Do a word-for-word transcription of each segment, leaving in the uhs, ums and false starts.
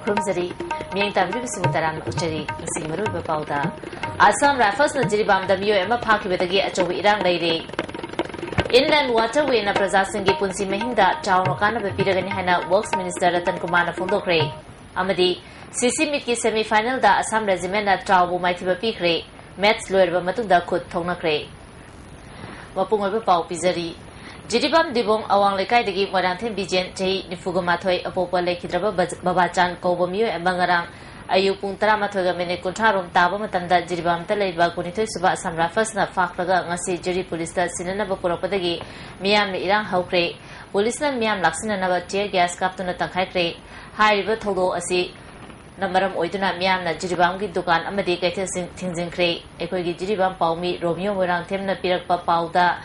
ꯈꯨꯔꯨꯝꯖꯔꯤ꯫ ꯃꯤꯠꯌꯦꯡ ꯇꯥꯕꯤꯔꯤꯕꯁꯤꯕꯨ ꯇꯔꯥꯝꯅ ꯑꯣꯛꯆꯔꯤ꯫ ꯉꯁꯤꯒꯤ ꯃꯔꯨꯑꯣꯏꯕ ꯄꯥꯎꯗ, ꯑꯁꯥꯝ ꯔꯥꯏꯐꯜꯁꯅ ꯖꯤꯔꯤꯕꯥꯝꯗ ꯃꯤꯑꯣꯏ ꯑꯃ ꯐꯥꯈꯤꯕꯗꯒꯤ ꯑꯆꯧꯕ ꯏꯔꯥꯡ ꯂꯩꯔꯦ꯫ Inland Waterwayꯅ ꯄ꯭ꯔꯖꯥꯁꯤꯡꯒꯤ ꯄꯨꯟꯁꯤ ꯃꯍꯤꯡꯗ ꯆꯥꯎꯅ ꯀꯥꯟꯅꯕ ꯄꯤꯔꯒꯅꯤ ꯍꯥꯏꯅ Works Minister ꯔꯇꯟ ꯀꯨꯃꯥꯔꯅ ꯐꯣꯡꯗꯣꯛꯈ꯭ꯔꯦ꯫ ꯑꯃꯗꯤ CC Meetꯀꯤ semi finalꯗ ꯑꯁꯥꯝ Regimentꯅ ꯇ꯭ꯔꯥꯎꯕꯨ ꯃꯥꯏꯊꯤꯕ ꯄꯤꯈ꯭ꯔꯦ꯫ Match ꯂꯣꯏꯔꯕ ꯃꯇꯨꯡꯗ ꯈꯨꯠ ꯊꯣꯛꯅꯈ꯭ꯔꯦ꯫ ꯃꯄꯨꯡ ꯑꯣꯏꯕ ꯄꯥꯎ ꯄꯤꯖꯔꯤ꯫ ꯖꯤꯔꯤꯕꯥꯝ ꯗꯤꯕꯣꯡ ꯑꯋꯥꯡ ꯂꯩꯀꯥꯏꯗꯒꯤ ꯃꯣꯏꯔꯥꯡꯊꯦꯝ ꯕꯤꯖꯦꯟ, ꯆꯍꯤ ꯅꯤꯐꯨꯒ ꯃꯥꯊꯣꯏ, ꯑꯄꯣꯛꯄ ꯂꯩꯈꯤꯗ꯭ꯔꯕ ꯕꯖ-, ꯕꯕꯥꯆꯥꯟ ꯀꯧꯕ ꯃꯤꯑꯣꯏ ꯑꯃ ꯉꯔꯥꯡ ꯑꯌꯨꯛ ꯄꯨꯡ ꯇꯔꯥꯃꯥꯊꯣꯏꯒ ꯃꯤꯅꯤꯠ ꯀꯨꯟꯊ꯭ꯔꯥ ꯔꯣꯝ ꯇꯥꯕ ꯃꯇꯝꯗ ꯖꯤꯔꯤꯕꯥꯝꯗ ꯂꯩꯕ ꯀꯨꯟꯅꯤꯊꯣꯏ ꯁꯨꯕ ꯑꯁꯥꯝ ꯔꯥꯏꯐꯜꯁꯅ ꯐꯥꯈ꯭ꯔꯒ ꯉꯁꯤ ꯖꯤꯔꯤ ꯄꯨꯂꯤꯁꯇ ꯁꯤꯟꯅꯅꯕ ꯄꯨꯔꯛꯄꯗꯒꯤ ꯃꯤꯌꯥꯝꯅ ꯏꯔꯥꯡ ꯍꯧꯈ꯭ꯔꯦ꯫ ꯄꯨꯂꯤꯁꯅ ꯃꯤꯌꯥꯝ ꯂꯥꯛꯁꯤꯟꯅꯅꯕ tear gas ꯀꯥꯞꯇꯨꯅ ꯇꯪꯈꯥꯏꯈ꯭ꯔꯦ꯫ ꯍꯥꯏꯔꯤꯕ ꯊꯧꯗꯣꯛ ꯑꯁꯤ ꯅ ꯃꯔꯝ ꯑꯣꯏꯗꯨꯅ ꯃꯤꯌꯥꯝꯅ ꯖꯤꯔꯤꯕꯥꯝꯒꯤ ꯗꯨꯀꯥꯟ ꯑꯃꯗꯤ ꯀꯩꯊꯦꯜꯁꯤꯡ ꯊꯤꯡꯖꯤꯟꯈ꯭ꯔꯦ꯫ ꯑꯩꯈꯣꯏꯒꯤ ꯖꯤꯔꯤꯕꯥꯝ ꯄꯥꯎꯃꯤ ꯔꯣꯃꯤꯌꯣ ꯃꯣꯏꯔꯥꯡꯊꯦꯝꯅ ꯄꯤꯔꯛꯄ ꯄꯥꯎꯗ,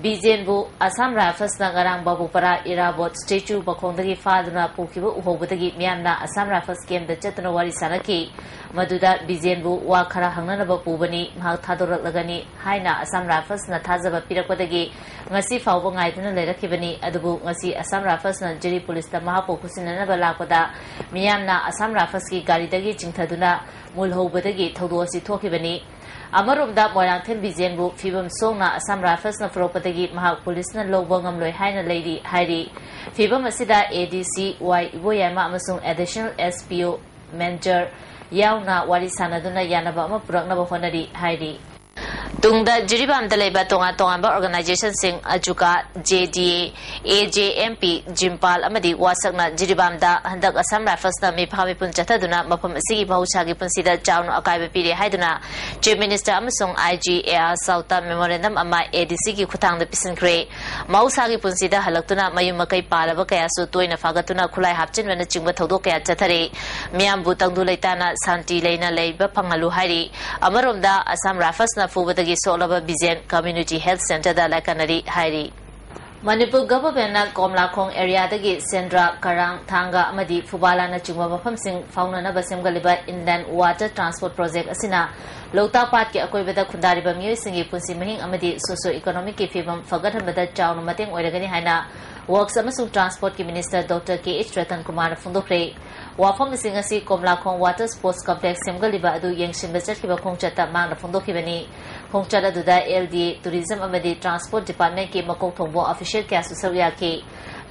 ꯕꯤꯖꯦꯟꯕꯨ ꯑꯁꯥꯝ ꯔꯥꯏꯐꯜꯁꯅ ꯉꯔꯥꯡ ꯕꯥꯕꯨꯄꯥꯔꯥ ꯏꯔꯥꯕꯣꯠ statue ꯃꯈꯣꯡꯗꯒꯤ ꯐꯥꯗꯨꯅ ꯄꯨꯈꯤꯕ ꯎꯍꯧꯕꯗꯒꯤ ꯃꯤꯌꯥꯝꯅ ꯑꯁꯥꯝ ꯔꯥꯏꯐꯜꯁ campꯇ ꯆꯠꯇꯨꯅ ꯋꯥꯔꯤ ꯁꯥꯅꯈꯤ꯫ ꯃꯗꯨꯗ ꯕꯤꯖꯦꯟꯕꯨ ꯋꯥ ꯈꯔ ꯍꯪꯅꯅꯕ ꯄꯨꯕꯅꯤ, ꯃꯍꯥꯛ ꯊꯥꯗꯣꯔꯛꯂꯒꯅꯤ ꯍꯥꯏꯅ ꯑꯁꯥꯝ ꯔꯥꯏꯐꯜꯁꯅ ꯊꯥꯖꯕ ꯄꯤꯔꯛꯄꯗꯒꯤ ꯉꯁꯤ ꯐꯥꯎꯕ ꯉꯥꯏꯗꯨꯅ ꯂꯩꯔꯛꯈꯤꯕꯅꯤ꯫ ꯑꯗꯨꯕꯨ ꯉꯁꯤ ꯑꯁꯥꯝ ꯔꯥꯏꯐꯜꯁꯅ ꯖꯤꯔꯤ ꯄꯨꯂꯤꯁꯇ ꯃꯍꯥꯛꯄꯨ ꯈꯨꯠꯁꯤꯟꯅꯅꯕ ꯂꯥꯛꯄꯗ ꯃꯤꯌꯥꯝꯅ ꯑꯁꯥꯝ ꯔꯥꯏꯐꯜꯁꯀꯤ ꯒꯥꯔꯤꯗꯒꯤ ꯆꯤꯡꯊꯗꯨꯅ ꯃꯨꯜꯍꯧꯕꯗꯒꯤ ꯊꯧꯗꯣꯛ ꯑꯁꯤ ꯊꯣꯛꯈꯤꯕꯅꯤ꯫ ꯑꯃꯔꯣꯝꯗ ꯃꯣꯏꯔꯥꯡꯊꯦꯝ ꯕꯤꯖꯦꯟꯕꯨ ꯐꯤꯕꯝ ꯁꯣꯛꯅ ꯑꯁꯥꯝ ꯔꯥꯏꯐꯜꯁꯅ ꯄꯨꯔꯛꯄꯗꯒꯤ ꯃꯍꯥꯛ ꯄꯨꯂꯤꯁꯅ ꯂꯧꯕ ꯉꯝꯂꯣꯏ ꯍꯥꯏꯅ ꯂꯩꯔꯤ ꯍꯥꯏꯔꯤ꯫ ꯐꯤꯕꯝ ꯑꯁꯤꯗ ADC ꯋꯥꯏ ꯏꯕꯣꯌꯥꯏꯃ ꯑꯃꯁꯨꯡ Additional SPO Major ꯌꯥꯎꯅ ꯋꯥꯔꯤ ꯁꯥꯅꯗꯨꯅ ꯌꯥꯅꯕ ꯑꯃ ꯄꯨꯔꯛꯅꯕ ꯍꯣꯠꯅꯔꯤ ꯍꯥꯏꯔꯤ꯫ ꯇꯨꯡꯗ ꯖꯤꯔꯤꯕꯥꯝꯗ ꯂꯩꯕ ꯇꯣꯉꯥꯟ ꯇꯣꯉꯥꯟꯕ organisationꯁꯤꯡ, ꯑꯖꯨꯀꯥ, JDA, AJMP, ꯖꯤꯝꯄꯥꯜ ꯑꯃꯗꯤ ꯋꯥꯁꯛꯅ ꯖꯤꯔꯤꯕꯥꯝꯗ ꯍꯟꯗꯛ ꯑꯁꯥꯝ ꯔꯥꯏꯐꯜꯁꯅ ꯃꯤꯐꯥ ꯃꯤꯄꯨꯟ ꯆꯠꯊꯗꯨꯅ ꯃꯐꯝ ꯑꯁꯤꯒꯤ ꯃꯍꯧꯁꯥꯒꯤ ꯄꯨꯟꯁꯤꯗ ꯆꯥꯎꯅ ꯑꯀꯥꯏꯕ ꯄꯤꯔꯦ ꯍꯥꯏꯗꯨꯅ Chief Minister ꯑꯃꯁꯨꯡ IG AR Shaoꯇ memorandum ꯑꯃ ADCꯒꯤ ꯈꯨꯠꯊꯥꯡꯗ ꯄꯤꯁꯤꯟꯈ꯭ꯔꯦ꯫ ꯃꯍꯧꯁꯥꯒꯤ ꯄꯨꯟꯁꯤꯗ ꯍꯜꯂꯛꯇꯨꯅ ꯃꯌꯨꯝ ꯃꯀꯩ ꯄꯥꯜꯂꯕ ꯀꯌꯥꯁꯨ ꯇꯣꯏꯅ ꯐꯥꯒꯠꯇꯨꯅ ꯈꯨꯠꯂꯥꯏ ꯍꯥꯞꯆꯤꯟꯕꯅꯆꯤꯡꯕ ꯊꯧꯗꯣꯛ ꯀꯌꯥ ꯆꯠꯊꯔꯦ꯫ ꯃꯤꯌꯥꯝꯕꯨ ꯇꯪꯗꯨ ꯂꯩꯇꯥꯅ ꯁꯥꯟꯇꯤ ꯂꯩꯅ ꯂꯩꯕ ꯐꯪꯍꯜꯂꯨ ꯍꯥꯏꯔꯤ꯫ ꯑꯃꯔꯣꯝꯗ ꯑꯁꯥꯝ ꯔꯥꯏꯐꯜꯁꯅ ꯐꯨꯕꯗꯒꯤ ꯁꯣꯛꯂꯕ ꯕꯤꯖꯦꯟ Community Health Centreꯗ ꯂꯥꯏꯀꯠꯅꯔꯤ ꯍꯥꯏꯔꯤ꯫ ꯃꯅꯤꯄꯨꯔ ꯒꯚꯔꯟꯃꯦꯟꯠꯅ ꯀꯣꯝꯂꯥꯈꯣꯡ ꯑꯦꯔꯤꯌꯥꯗꯒꯤ ꯁꯦꯟꯗ꯭ꯔꯥ, ꯀꯔꯥꯡ, ꯊꯥꯡꯒ ꯑꯃꯗꯤ ꯐꯨꯕꯥꯂꯥꯅꯆꯤꯡꯕ ꯃꯐꯝꯁꯤꯡ ꯐꯥꯎꯅꯅꯕ ꯁꯦꯝꯒꯠꯂꯤꯕ Inland Water Transport Project ꯑꯁꯤꯅ ꯂꯣꯛꯇꯥꯛ ꯄꯥꯠꯀꯤ ꯑꯀꯣꯏꯕꯗ ꯈꯨꯟꯗꯥꯔꯤꯕ ꯃꯤꯑꯣꯏꯁꯤꯡꯒꯤ ꯄꯨꯟꯁꯤ ꯃꯍꯤꯡ ꯑꯃꯗꯤ socio economicꯀꯤ ꯐꯤꯕꯝ ꯐꯒꯠꯍꯟꯕꯗ ꯆꯥꯎꯅ ꯃꯇꯦꯡ ꯑꯣꯏꯔꯒꯅꯤ ꯍꯥꯏꯅ Works ꯑꯃꯁꯨꯡ Transportꯀꯤ Minister Doctor K H Ratan Kumarꯅ ꯐꯣꯡꯗꯣꯛꯈ꯭ꯔꯦ꯫ ꯋꯥꯐꯝꯁꯤꯡ ꯑꯁꯤ ꯀꯣꯝꯂꯥꯈꯣꯡ Water Sports Complex ꯁꯦꯝꯒꯠꯂꯤꯕ ꯑꯗꯨ ꯌꯦꯡꯁꯤꯟꯕ ꯆꯠꯈꯤꯕ ꯈꯣꯡꯆꯠꯇ ꯃꯍꯥꯛꯅ ꯐꯣꯡꯗꯣꯛꯈꯤꯕꯅꯤ꯫ ꯈꯣꯡꯆꯠ ꯑꯗꯨꯗ L D A, Tourism ꯑꯃꯗꯤ Transport Departmentꯀꯤ ꯃꯀꯣꯛ ꯊꯣꯡꯕ official ꯀꯌꯥꯁꯨ ꯁꯔꯨꯛ ꯌꯥꯈꯤ꯫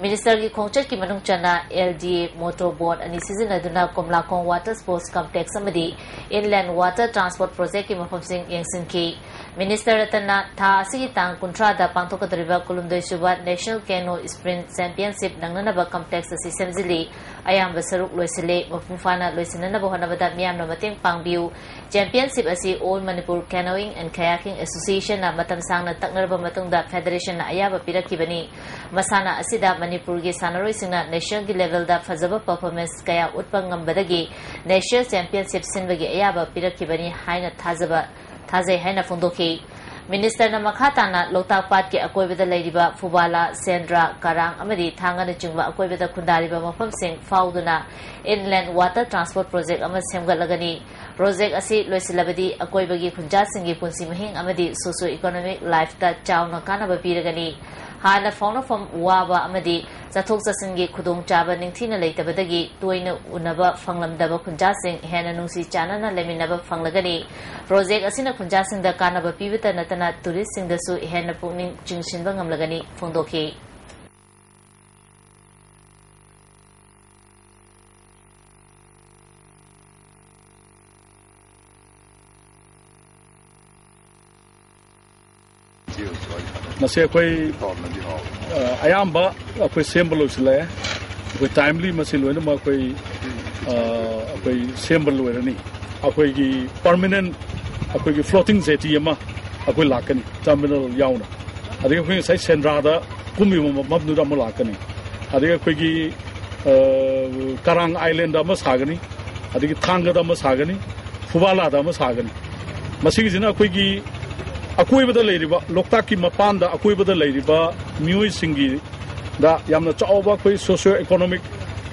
Ministerꯒꯤ ꯈꯣꯡꯆꯠꯀꯤ ꯃꯅꯨꯡ ꯆꯟꯅ L D A motor boat ꯑꯅꯤ ꯁꯤꯖꯤꯟꯅꯗꯨꯅ ꯀꯣꯝꯂꯥꯈꯣꯡ Water Sports Complex ꯑꯃꯗꯤ Inland Water Transport Projectꯀꯤ ꯃꯐꯝꯁꯤꯡ ꯌꯦꯡꯁꯤꯟꯈꯤ꯫ Minister ꯔꯇꯟꯅ ꯊꯥ ꯑꯁꯤꯒꯤ ꯇꯥꯡ ꯀꯨꯟꯊ꯭ꯔꯥꯗ ꯄꯥꯡꯊꯣꯛꯀꯗꯧꯔꯤꯕ ꯀꯨꯟꯍꯨꯝꯗꯣꯏꯁꯨꯕ National Canoe Sprint Championship ꯅꯪꯅꯅꯕ complex ꯑꯁꯤ ꯁꯦꯝꯖꯤꯜꯂꯤ꯫ ꯑꯌꯥꯝꯕ ꯁꯔꯨꯛ ꯂꯣꯏꯁꯤꯜꯂꯦ꯫ ꯃꯄꯨꯡ ꯐꯥꯅ ꯂꯣꯏꯁꯤꯟꯅꯅꯕ ꯍꯣꯠꯅꯕꯗ ꯃꯤꯌꯥꯝꯅ ꯃꯇꯦꯡ ꯄꯥꯡꯕꯤꯌꯨ꯫ Championship ꯑꯁꯤ All Manipur Canoeing and Kayaking Associationꯅ ꯃꯇꯝ ꯁꯥꯡꯅ ꯇꯛꯅꯔꯕ ꯃꯇꯨꯡꯗ federationꯅ ꯑꯌꯥꯕ ꯄꯤꯔꯛꯈꯤꯕꯅꯤ꯫ ꯃꯁꯥꯟꯅ ꯑꯁꯤꯗ ꯃꯅꯤꯄꯨꯔꯒꯤ ꯁꯥꯟꯅꯔꯣꯏꯁꯤꯡꯅ nationalꯒꯤ levelꯗ ꯐꯖꯕ performance ꯀꯌꯥ ꯎꯠꯄ ꯉꯝꯕꯗꯒꯤ national championship ꯁꯤꯟꯕꯒꯤ ꯑꯌꯥꯕ ꯄꯤꯔꯛꯈꯤꯕꯅꯤ ꯍꯥꯏꯅ ꯊꯥꯖꯕ, ꯊꯥꯖꯩ ꯍꯥꯏꯅ ꯐꯣꯡꯗꯣꯛꯈꯤ꯫ Ministerꯅ ꯃꯈꯥ ꯇꯥꯅ ꯂꯣꯛꯇꯥꯛ ꯄꯥꯠꯀꯤ ꯑꯀꯣꯏꯕꯗ ꯂꯩꯔꯤꯕ ꯐꯨꯕꯥꯂꯥ, ꯁꯦꯟꯗ꯭ꯔꯥ, ꯀꯔꯥꯡ ꯑꯃꯗꯤ ꯊꯥꯡꯒꯅꯆꯤꯡꯕ ꯑꯀꯣꯏꯕꯗ ꯈꯨꯟꯗꯥꯔꯤꯕ ꯃꯐꯝꯁꯤꯡ ꯐꯥꯎꯗꯨꯅ Inland Water Transport Project ꯑꯃ ꯁꯦꯝꯒꯠꯂꯒꯅꯤ꯫ Project ꯑꯁꯤ ꯂꯣꯏꯁꯤꯜꯂꯕꯗꯤ ꯑꯀꯣꯏꯕꯒꯤ ꯈꯨꯟꯖꯥꯁꯤꯡꯒꯤ ꯄꯨꯟꯁꯤ ꯃꯍꯤꯡ ꯑꯃꯗꯤ socio economic lifeꯇ ꯆꯥꯎꯅ ꯀꯥꯟꯅꯕ ꯄꯤꯔꯒꯅꯤ꯫ ꯍꯥꯟꯅ ꯐꯥꯎꯅꯐꯝ ꯋꯥꯕ ꯑꯃꯗꯤ ꯆꯠꯊꯣꯛ ꯆꯠꯁꯤꯟꯒꯤ ꯈꯨꯗꯣꯡꯆꯥꯕ ꯅꯤꯡꯊꯤꯅ ꯂꯩꯇꯕꯗꯒꯤ ꯇꯣꯏꯅ ꯎꯅꯕ ꯐꯪꯂꯝꯗꯕ ꯈꯨꯟꯖꯥꯁꯤꯡ ꯍꯦꯟꯅ ꯅꯨꯡꯁꯤ ꯆꯥꯟꯅꯅ ꯂꯩꯃꯤꯟꯅꯕ ꯐꯪꯂꯒꯅꯤ꯫ Project ꯑꯁꯤꯅ ꯈꯨꯟꯖꯥꯁꯤꯡꯗ ꯀꯥꯟꯅꯕ ꯄꯤꯕꯇ ꯅꯠꯇꯅ touristꯁꯤꯡꯗꯁꯨ ꯍꯦꯟꯅ ꯄꯨꯛꯅꯤꯡ ꯆꯤꯡꯁꯤꯟꯕ ꯉꯝꯂꯒꯅꯤ ꯐꯣꯡꯗꯣꯛꯈꯤ꯫ ꯃꯁꯤ ꯑꯩꯈꯣꯏ ꯑ, ꯑꯌꯥꯝꯕ ꯑꯩꯈꯣꯏ ꯁꯦꯝꯕ ꯂꯣꯏꯁꯤꯜꯂꯛꯑꯦ꯫ ꯑꯩꯈꯣꯏ timely ꯃꯁꯤ ꯂꯣꯏꯅꯃꯛ ꯑꯩꯈꯣꯏ ꯑ, ꯑꯩꯈꯣꯏ ꯁꯦꯝꯕ ꯂꯣꯏꯔꯅꯤ꯫ ꯑꯩꯈꯣꯏꯒꯤ permanent ꯑꯩꯈꯣꯏꯒꯤ floating jetty ꯑꯃ ꯑꯩꯈꯣꯏ ꯂꯥꯛꯀꯅꯤ, terminal ꯌꯥꯎꯅ꯫ ꯑꯗꯒꯤ ꯑꯩꯈꯣꯏ ꯉꯁꯥꯏ ꯁꯦꯟꯗ꯭ꯔꯥꯗ ꯀꯨꯝꯃꯤꯕ ꯃꯐꯝꯗꯨꯗ ꯑꯃ ꯂꯥꯛꯀꯅꯤ꯫ ꯑꯗꯒꯤ ꯑꯩꯈꯣꯏꯒꯤ ꯑ, ꯀꯔꯥꯡ Islandꯗ ꯑꯃ ꯁꯥꯒꯅꯤ, ꯑꯗꯒꯤ ꯊꯥꯡꯒꯗ ꯑꯃ ꯁꯥꯒꯅꯤ, ꯐꯨꯕꯥꯂꯥꯗ ꯑꯃ ꯁꯥꯒꯅꯤ꯫ ꯃꯁꯤꯒꯤꯁꯤꯅ ꯑꯩꯈꯣꯏꯒꯤ ꯑꯀꯣꯏꯕꯗ ꯂꯩꯔꯤꯕ, ꯂꯣꯛꯇꯥꯛꯀꯤ ꯃꯄꯥꯟꯗ ꯑꯀꯣꯏꯕꯗ ꯂꯩꯔꯤꯕ ꯃꯤꯑꯣꯏꯁꯤꯡꯒꯤꯗ ꯌꯥꯝꯅ ꯆꯥꯎꯕ ꯑꯩꯈꯣꯏ socio economic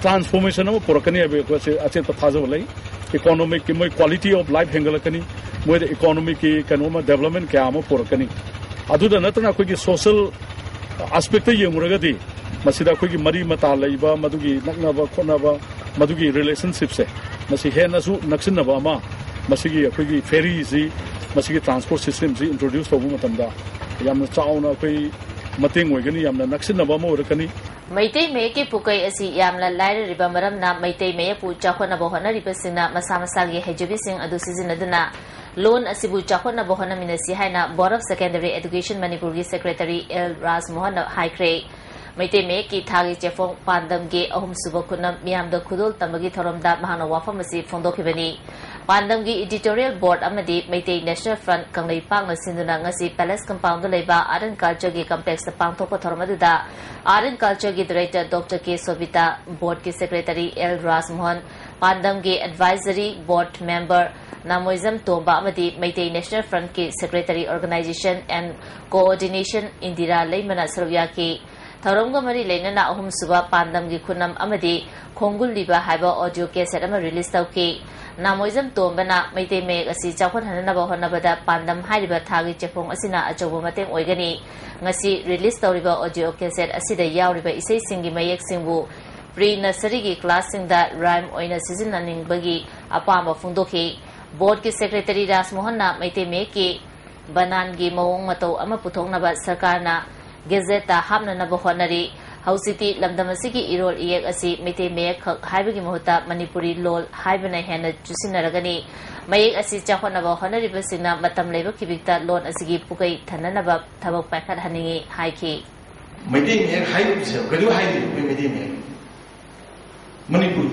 transformation ꯑꯃ ꯄꯨꯔꯛꯀꯅꯤ ꯍꯥꯏꯕ ꯑꯩꯈꯣꯏꯁꯦ ꯑꯆꯦꯠꯄ ꯊꯥꯖꯕ ꯂꯩ꯫ Economic ꯀꯤ ꯃꯣꯏ quality of life ꯍꯦꯟꯒꯠꯂꯛꯀꯅꯤ, ꯃꯣꯏꯗ economic ꯀꯤ ꯀꯩꯅꯣꯝꯃ development ꯀꯌꯥ ꯑꯃ ꯄꯨꯔꯛꯀꯅꯤ꯫ ꯑꯗꯨꯗ ꯅꯠꯇꯅ ꯑꯩꯈꯣꯏꯒꯤ social aspect ꯇ ꯌꯦꯡꯉꯨꯔꯒꯗꯤ ꯃꯁꯤꯗ ꯑꯩꯈꯣꯏꯒꯤ ꯃꯔꯤ ꯃꯇꯥ ꯂꯩꯕ, ꯃꯗꯨꯒꯤ ꯅꯛꯅꯕ ꯈꯣꯠꯅꯕ, ꯃꯗꯨꯒꯤ relationship ꯁꯦ ꯃꯁꯤ ꯍꯦꯟꯅꯁꯨ ꯅꯛꯁꯤꯟꯅꯕ ꯑꯃ, ꯃꯁꯤꯒꯤ ꯑꯩꯈꯣꯏꯒꯤ ferry ꯁꯤ, ꯃꯁꯤꯒꯤ transport system ꯁꯤ introduce ꯇꯧꯕ ꯃꯇꯝꯗ ꯌꯥꯝꯅ ꯆꯥꯎꯅ ꯑꯩꯈꯣꯏ ꯃꯇꯦꯡ ꯑꯣꯏꯒꯅꯤ, ꯌꯥꯝꯅ ꯅꯛꯁꯤꯟꯅꯕ ꯑꯃ ꯑꯣꯏꯔꯛꯀꯅꯤ꯫ ꯃꯩꯇꯩ ꯃꯌꯦꯛꯀꯤ ꯄꯨꯀꯩ ꯑꯁꯤ ꯌꯥꯝꯅ ꯂꯥꯏꯔꯔꯤꯕ ꯃꯔꯝꯅ ꯃꯩꯇꯩ ꯃꯌꯦꯛꯄꯨ ꯆꯥꯎꯈꯠꯅꯕ ꯍꯣꯠꯅꯔꯤꯕꯁꯤꯡꯅ ꯃꯁꯥ ꯃꯁꯥꯒꯤ ꯍꯩꯖꯕꯤꯁꯤꯡ ꯑꯗꯨ ꯁꯤꯖꯤꯟꯅꯗꯨꯅ ꯂꯣꯟ ꯑꯁꯤꯕꯨ ꯆꯥꯎꯈꯠꯅꯕ ꯍꯣꯠꯅꯃꯤꯟꯅꯁꯤ ꯍꯥꯏꯅ Board of Secondary Education ꯃꯅꯤꯄꯨꯔꯒꯤ Secretary L ꯔꯥꯖꯃꯣꯍꯟꯅ ꯍꯥꯏꯈ꯭ꯔꯦ꯫ ꯃꯩꯇꯩ ꯃꯌꯦꯛꯀꯤ ꯊꯥꯒꯤ ꯆꯦꯐꯣꯡ ꯄꯥꯟꯗꯝꯒꯤ ꯑꯍꯨꯝꯁꯨꯕ ꯈꯨꯠꯅꯝ ꯃꯤꯌꯥꯝꯗ ꯈꯨꯗꯣꯜ ꯇꯝꯕꯒꯤ ꯊꯧꯔꯝꯗ ꯃꯍꯥꯛꯅ ꯋꯥꯐꯝ ꯑꯁꯤ ꯐꯣꯡꯗꯣꯛꯈꯤꯕꯅꯤ꯫ ꯄꯥꯟꯗꯝꯒꯤ editorial board ꯑꯃꯗꯤ ꯃꯩꯇꯩ National Front ꯀꯪꯂꯩꯄꯥꯛꯅ ꯁꯤꯟꯗꯨꯅ ꯉꯁꯤ Palace Compound ꯗ ꯂꯩꯕ Art and Culture ꯒꯤ complex ꯇ ꯄꯥꯡꯊꯣꯛꯄ ꯊꯧꯔꯝ ꯑꯗꯨꯗ Art and Culture ꯒꯤ Director Doctor ꯀꯦ ꯁꯣꯕꯤꯇꯥ, Board ꯀꯤ Secretary L ꯔꯥꯖꯃꯣꯍꯟ, ꯄꯥꯟꯗꯝꯒꯤ advisory board member ꯅꯥꯃꯣꯏꯖꯝ ꯇꯣꯝꯕ ꯑꯃꯗꯤ ꯃꯩꯇꯩ National Front ꯀꯤ Secretary Organization and Coordination Indira ꯂꯩꯃꯅ ꯁꯔꯨꯛ ꯌꯥꯈꯤ꯫ ꯊꯧꯔꯝꯒ ꯃꯔꯤ ꯂꯩꯅꯅ ꯑꯍꯨꯝꯁꯨꯕ ꯄꯥꯟꯗꯝꯒꯤ ꯈꯨꯠꯅꯝ ꯑꯃꯗꯤ ꯈꯣꯡꯒꯨꯜꯂꯤꯕ ꯍꯥꯏꯕ audio cassette ꯑꯃ release ꯇꯧꯈꯤ꯫ ꯅꯥꯃꯣꯏꯖꯝ ꯇꯣꯝꯕꯅ ꯃꯩꯇꯩ ꯃꯌꯦꯛ ꯑꯁꯤ ꯆꯥꯎꯈꯠꯍꯟꯅꯕ ꯍꯣꯠꯅꯕꯗ ꯄꯥꯟꯗꯝ ꯍꯥꯏꯔꯤꯕ ꯊꯥꯒꯤ ꯆꯦꯐꯣꯡ ꯑꯁꯤꯅ ꯑꯆꯧꯕ ꯃꯇꯦꯡ ꯑꯣꯏꯒꯅꯤ꯫ ꯉꯁꯤ release ꯇꯧꯔꯤꯕ audio cassette ꯑꯁꯤꯗ ꯌꯥꯎꯔꯤꯕ ꯏꯁꯩꯁꯤꯡꯒꯤ ꯃꯌꯦꯛꯁꯤꯡꯕꯨ pre nursery ꯒꯤ class ꯁꯤꯡꯗ rhyme ꯑꯣꯏꯅ ꯁꯤꯖꯤꯟꯅꯅꯤꯡꯕꯒꯤ ꯑꯄꯥꯝꯕ ꯐꯣꯡꯗꯣꯛꯈꯤ꯫ Board ꯀꯤ Secretary ꯔꯥꯖꯃꯣꯍꯟꯅ ꯃꯩꯇꯩ ꯃꯌꯦꯛꯀꯤ ꯕꯅꯥꯟꯒꯤ ꯃꯑꯣꯡ ꯃꯇꯧ ꯑꯃ ꯄꯨꯊꯣꯛꯅꯕ ꯁꯔꯀꯥꯔꯅ Gazette ꯇ ꯍꯥꯞꯅꯅꯕ ꯍꯣꯠꯅꯔꯤ꯫ ꯍꯧꯖꯤꯛꯇꯤ ꯂꯝꯗꯝ ꯑꯁꯤꯒꯤ ꯏꯔꯣꯜ ꯏꯌꯦꯛ ꯑꯁꯤ ꯃꯩꯇꯩ ꯃꯌꯦꯛ ꯈꯛ ꯍꯥꯏꯕꯒꯤ ꯃꯍꯨꯠꯇ ꯃꯅꯤꯄꯨꯔꯤ ꯂꯣꯜ ꯍꯥꯏꯕꯅ ꯍꯦꯟꯅ ꯆꯨꯁꯤꯟꯅꯔꯒꯅꯤ꯫ ꯃꯌꯦꯛ ꯑꯁꯤ ꯆꯥꯎꯈꯠꯅꯕ ꯍꯣꯠꯅꯔꯤꯕꯁꯤꯡꯅ ꯃꯇꯝ ꯂꯩꯕ ꯈꯤꯕꯤꯛꯇ ꯂꯣꯟ ꯑꯁꯤꯒꯤ ꯄꯨꯀꯩ ꯊꯟꯅꯅꯕ ꯊꯕꯛ ꯄꯥꯏꯈꯠꯍꯟꯅꯤꯡꯏ ꯍꯥꯏꯈꯤ꯫ ꯃꯩꯇꯩ ꯃꯌꯦꯛ ꯍꯥꯏꯔꯤꯕꯁꯦ ꯀꯩꯗꯧ ꯍꯥꯏꯔꯤꯅꯣ? ꯑꯩꯈꯣꯏ ꯃꯩꯇꯩ ꯃꯌꯦꯛ, ꯃꯅꯤꯄꯨꯔꯤ,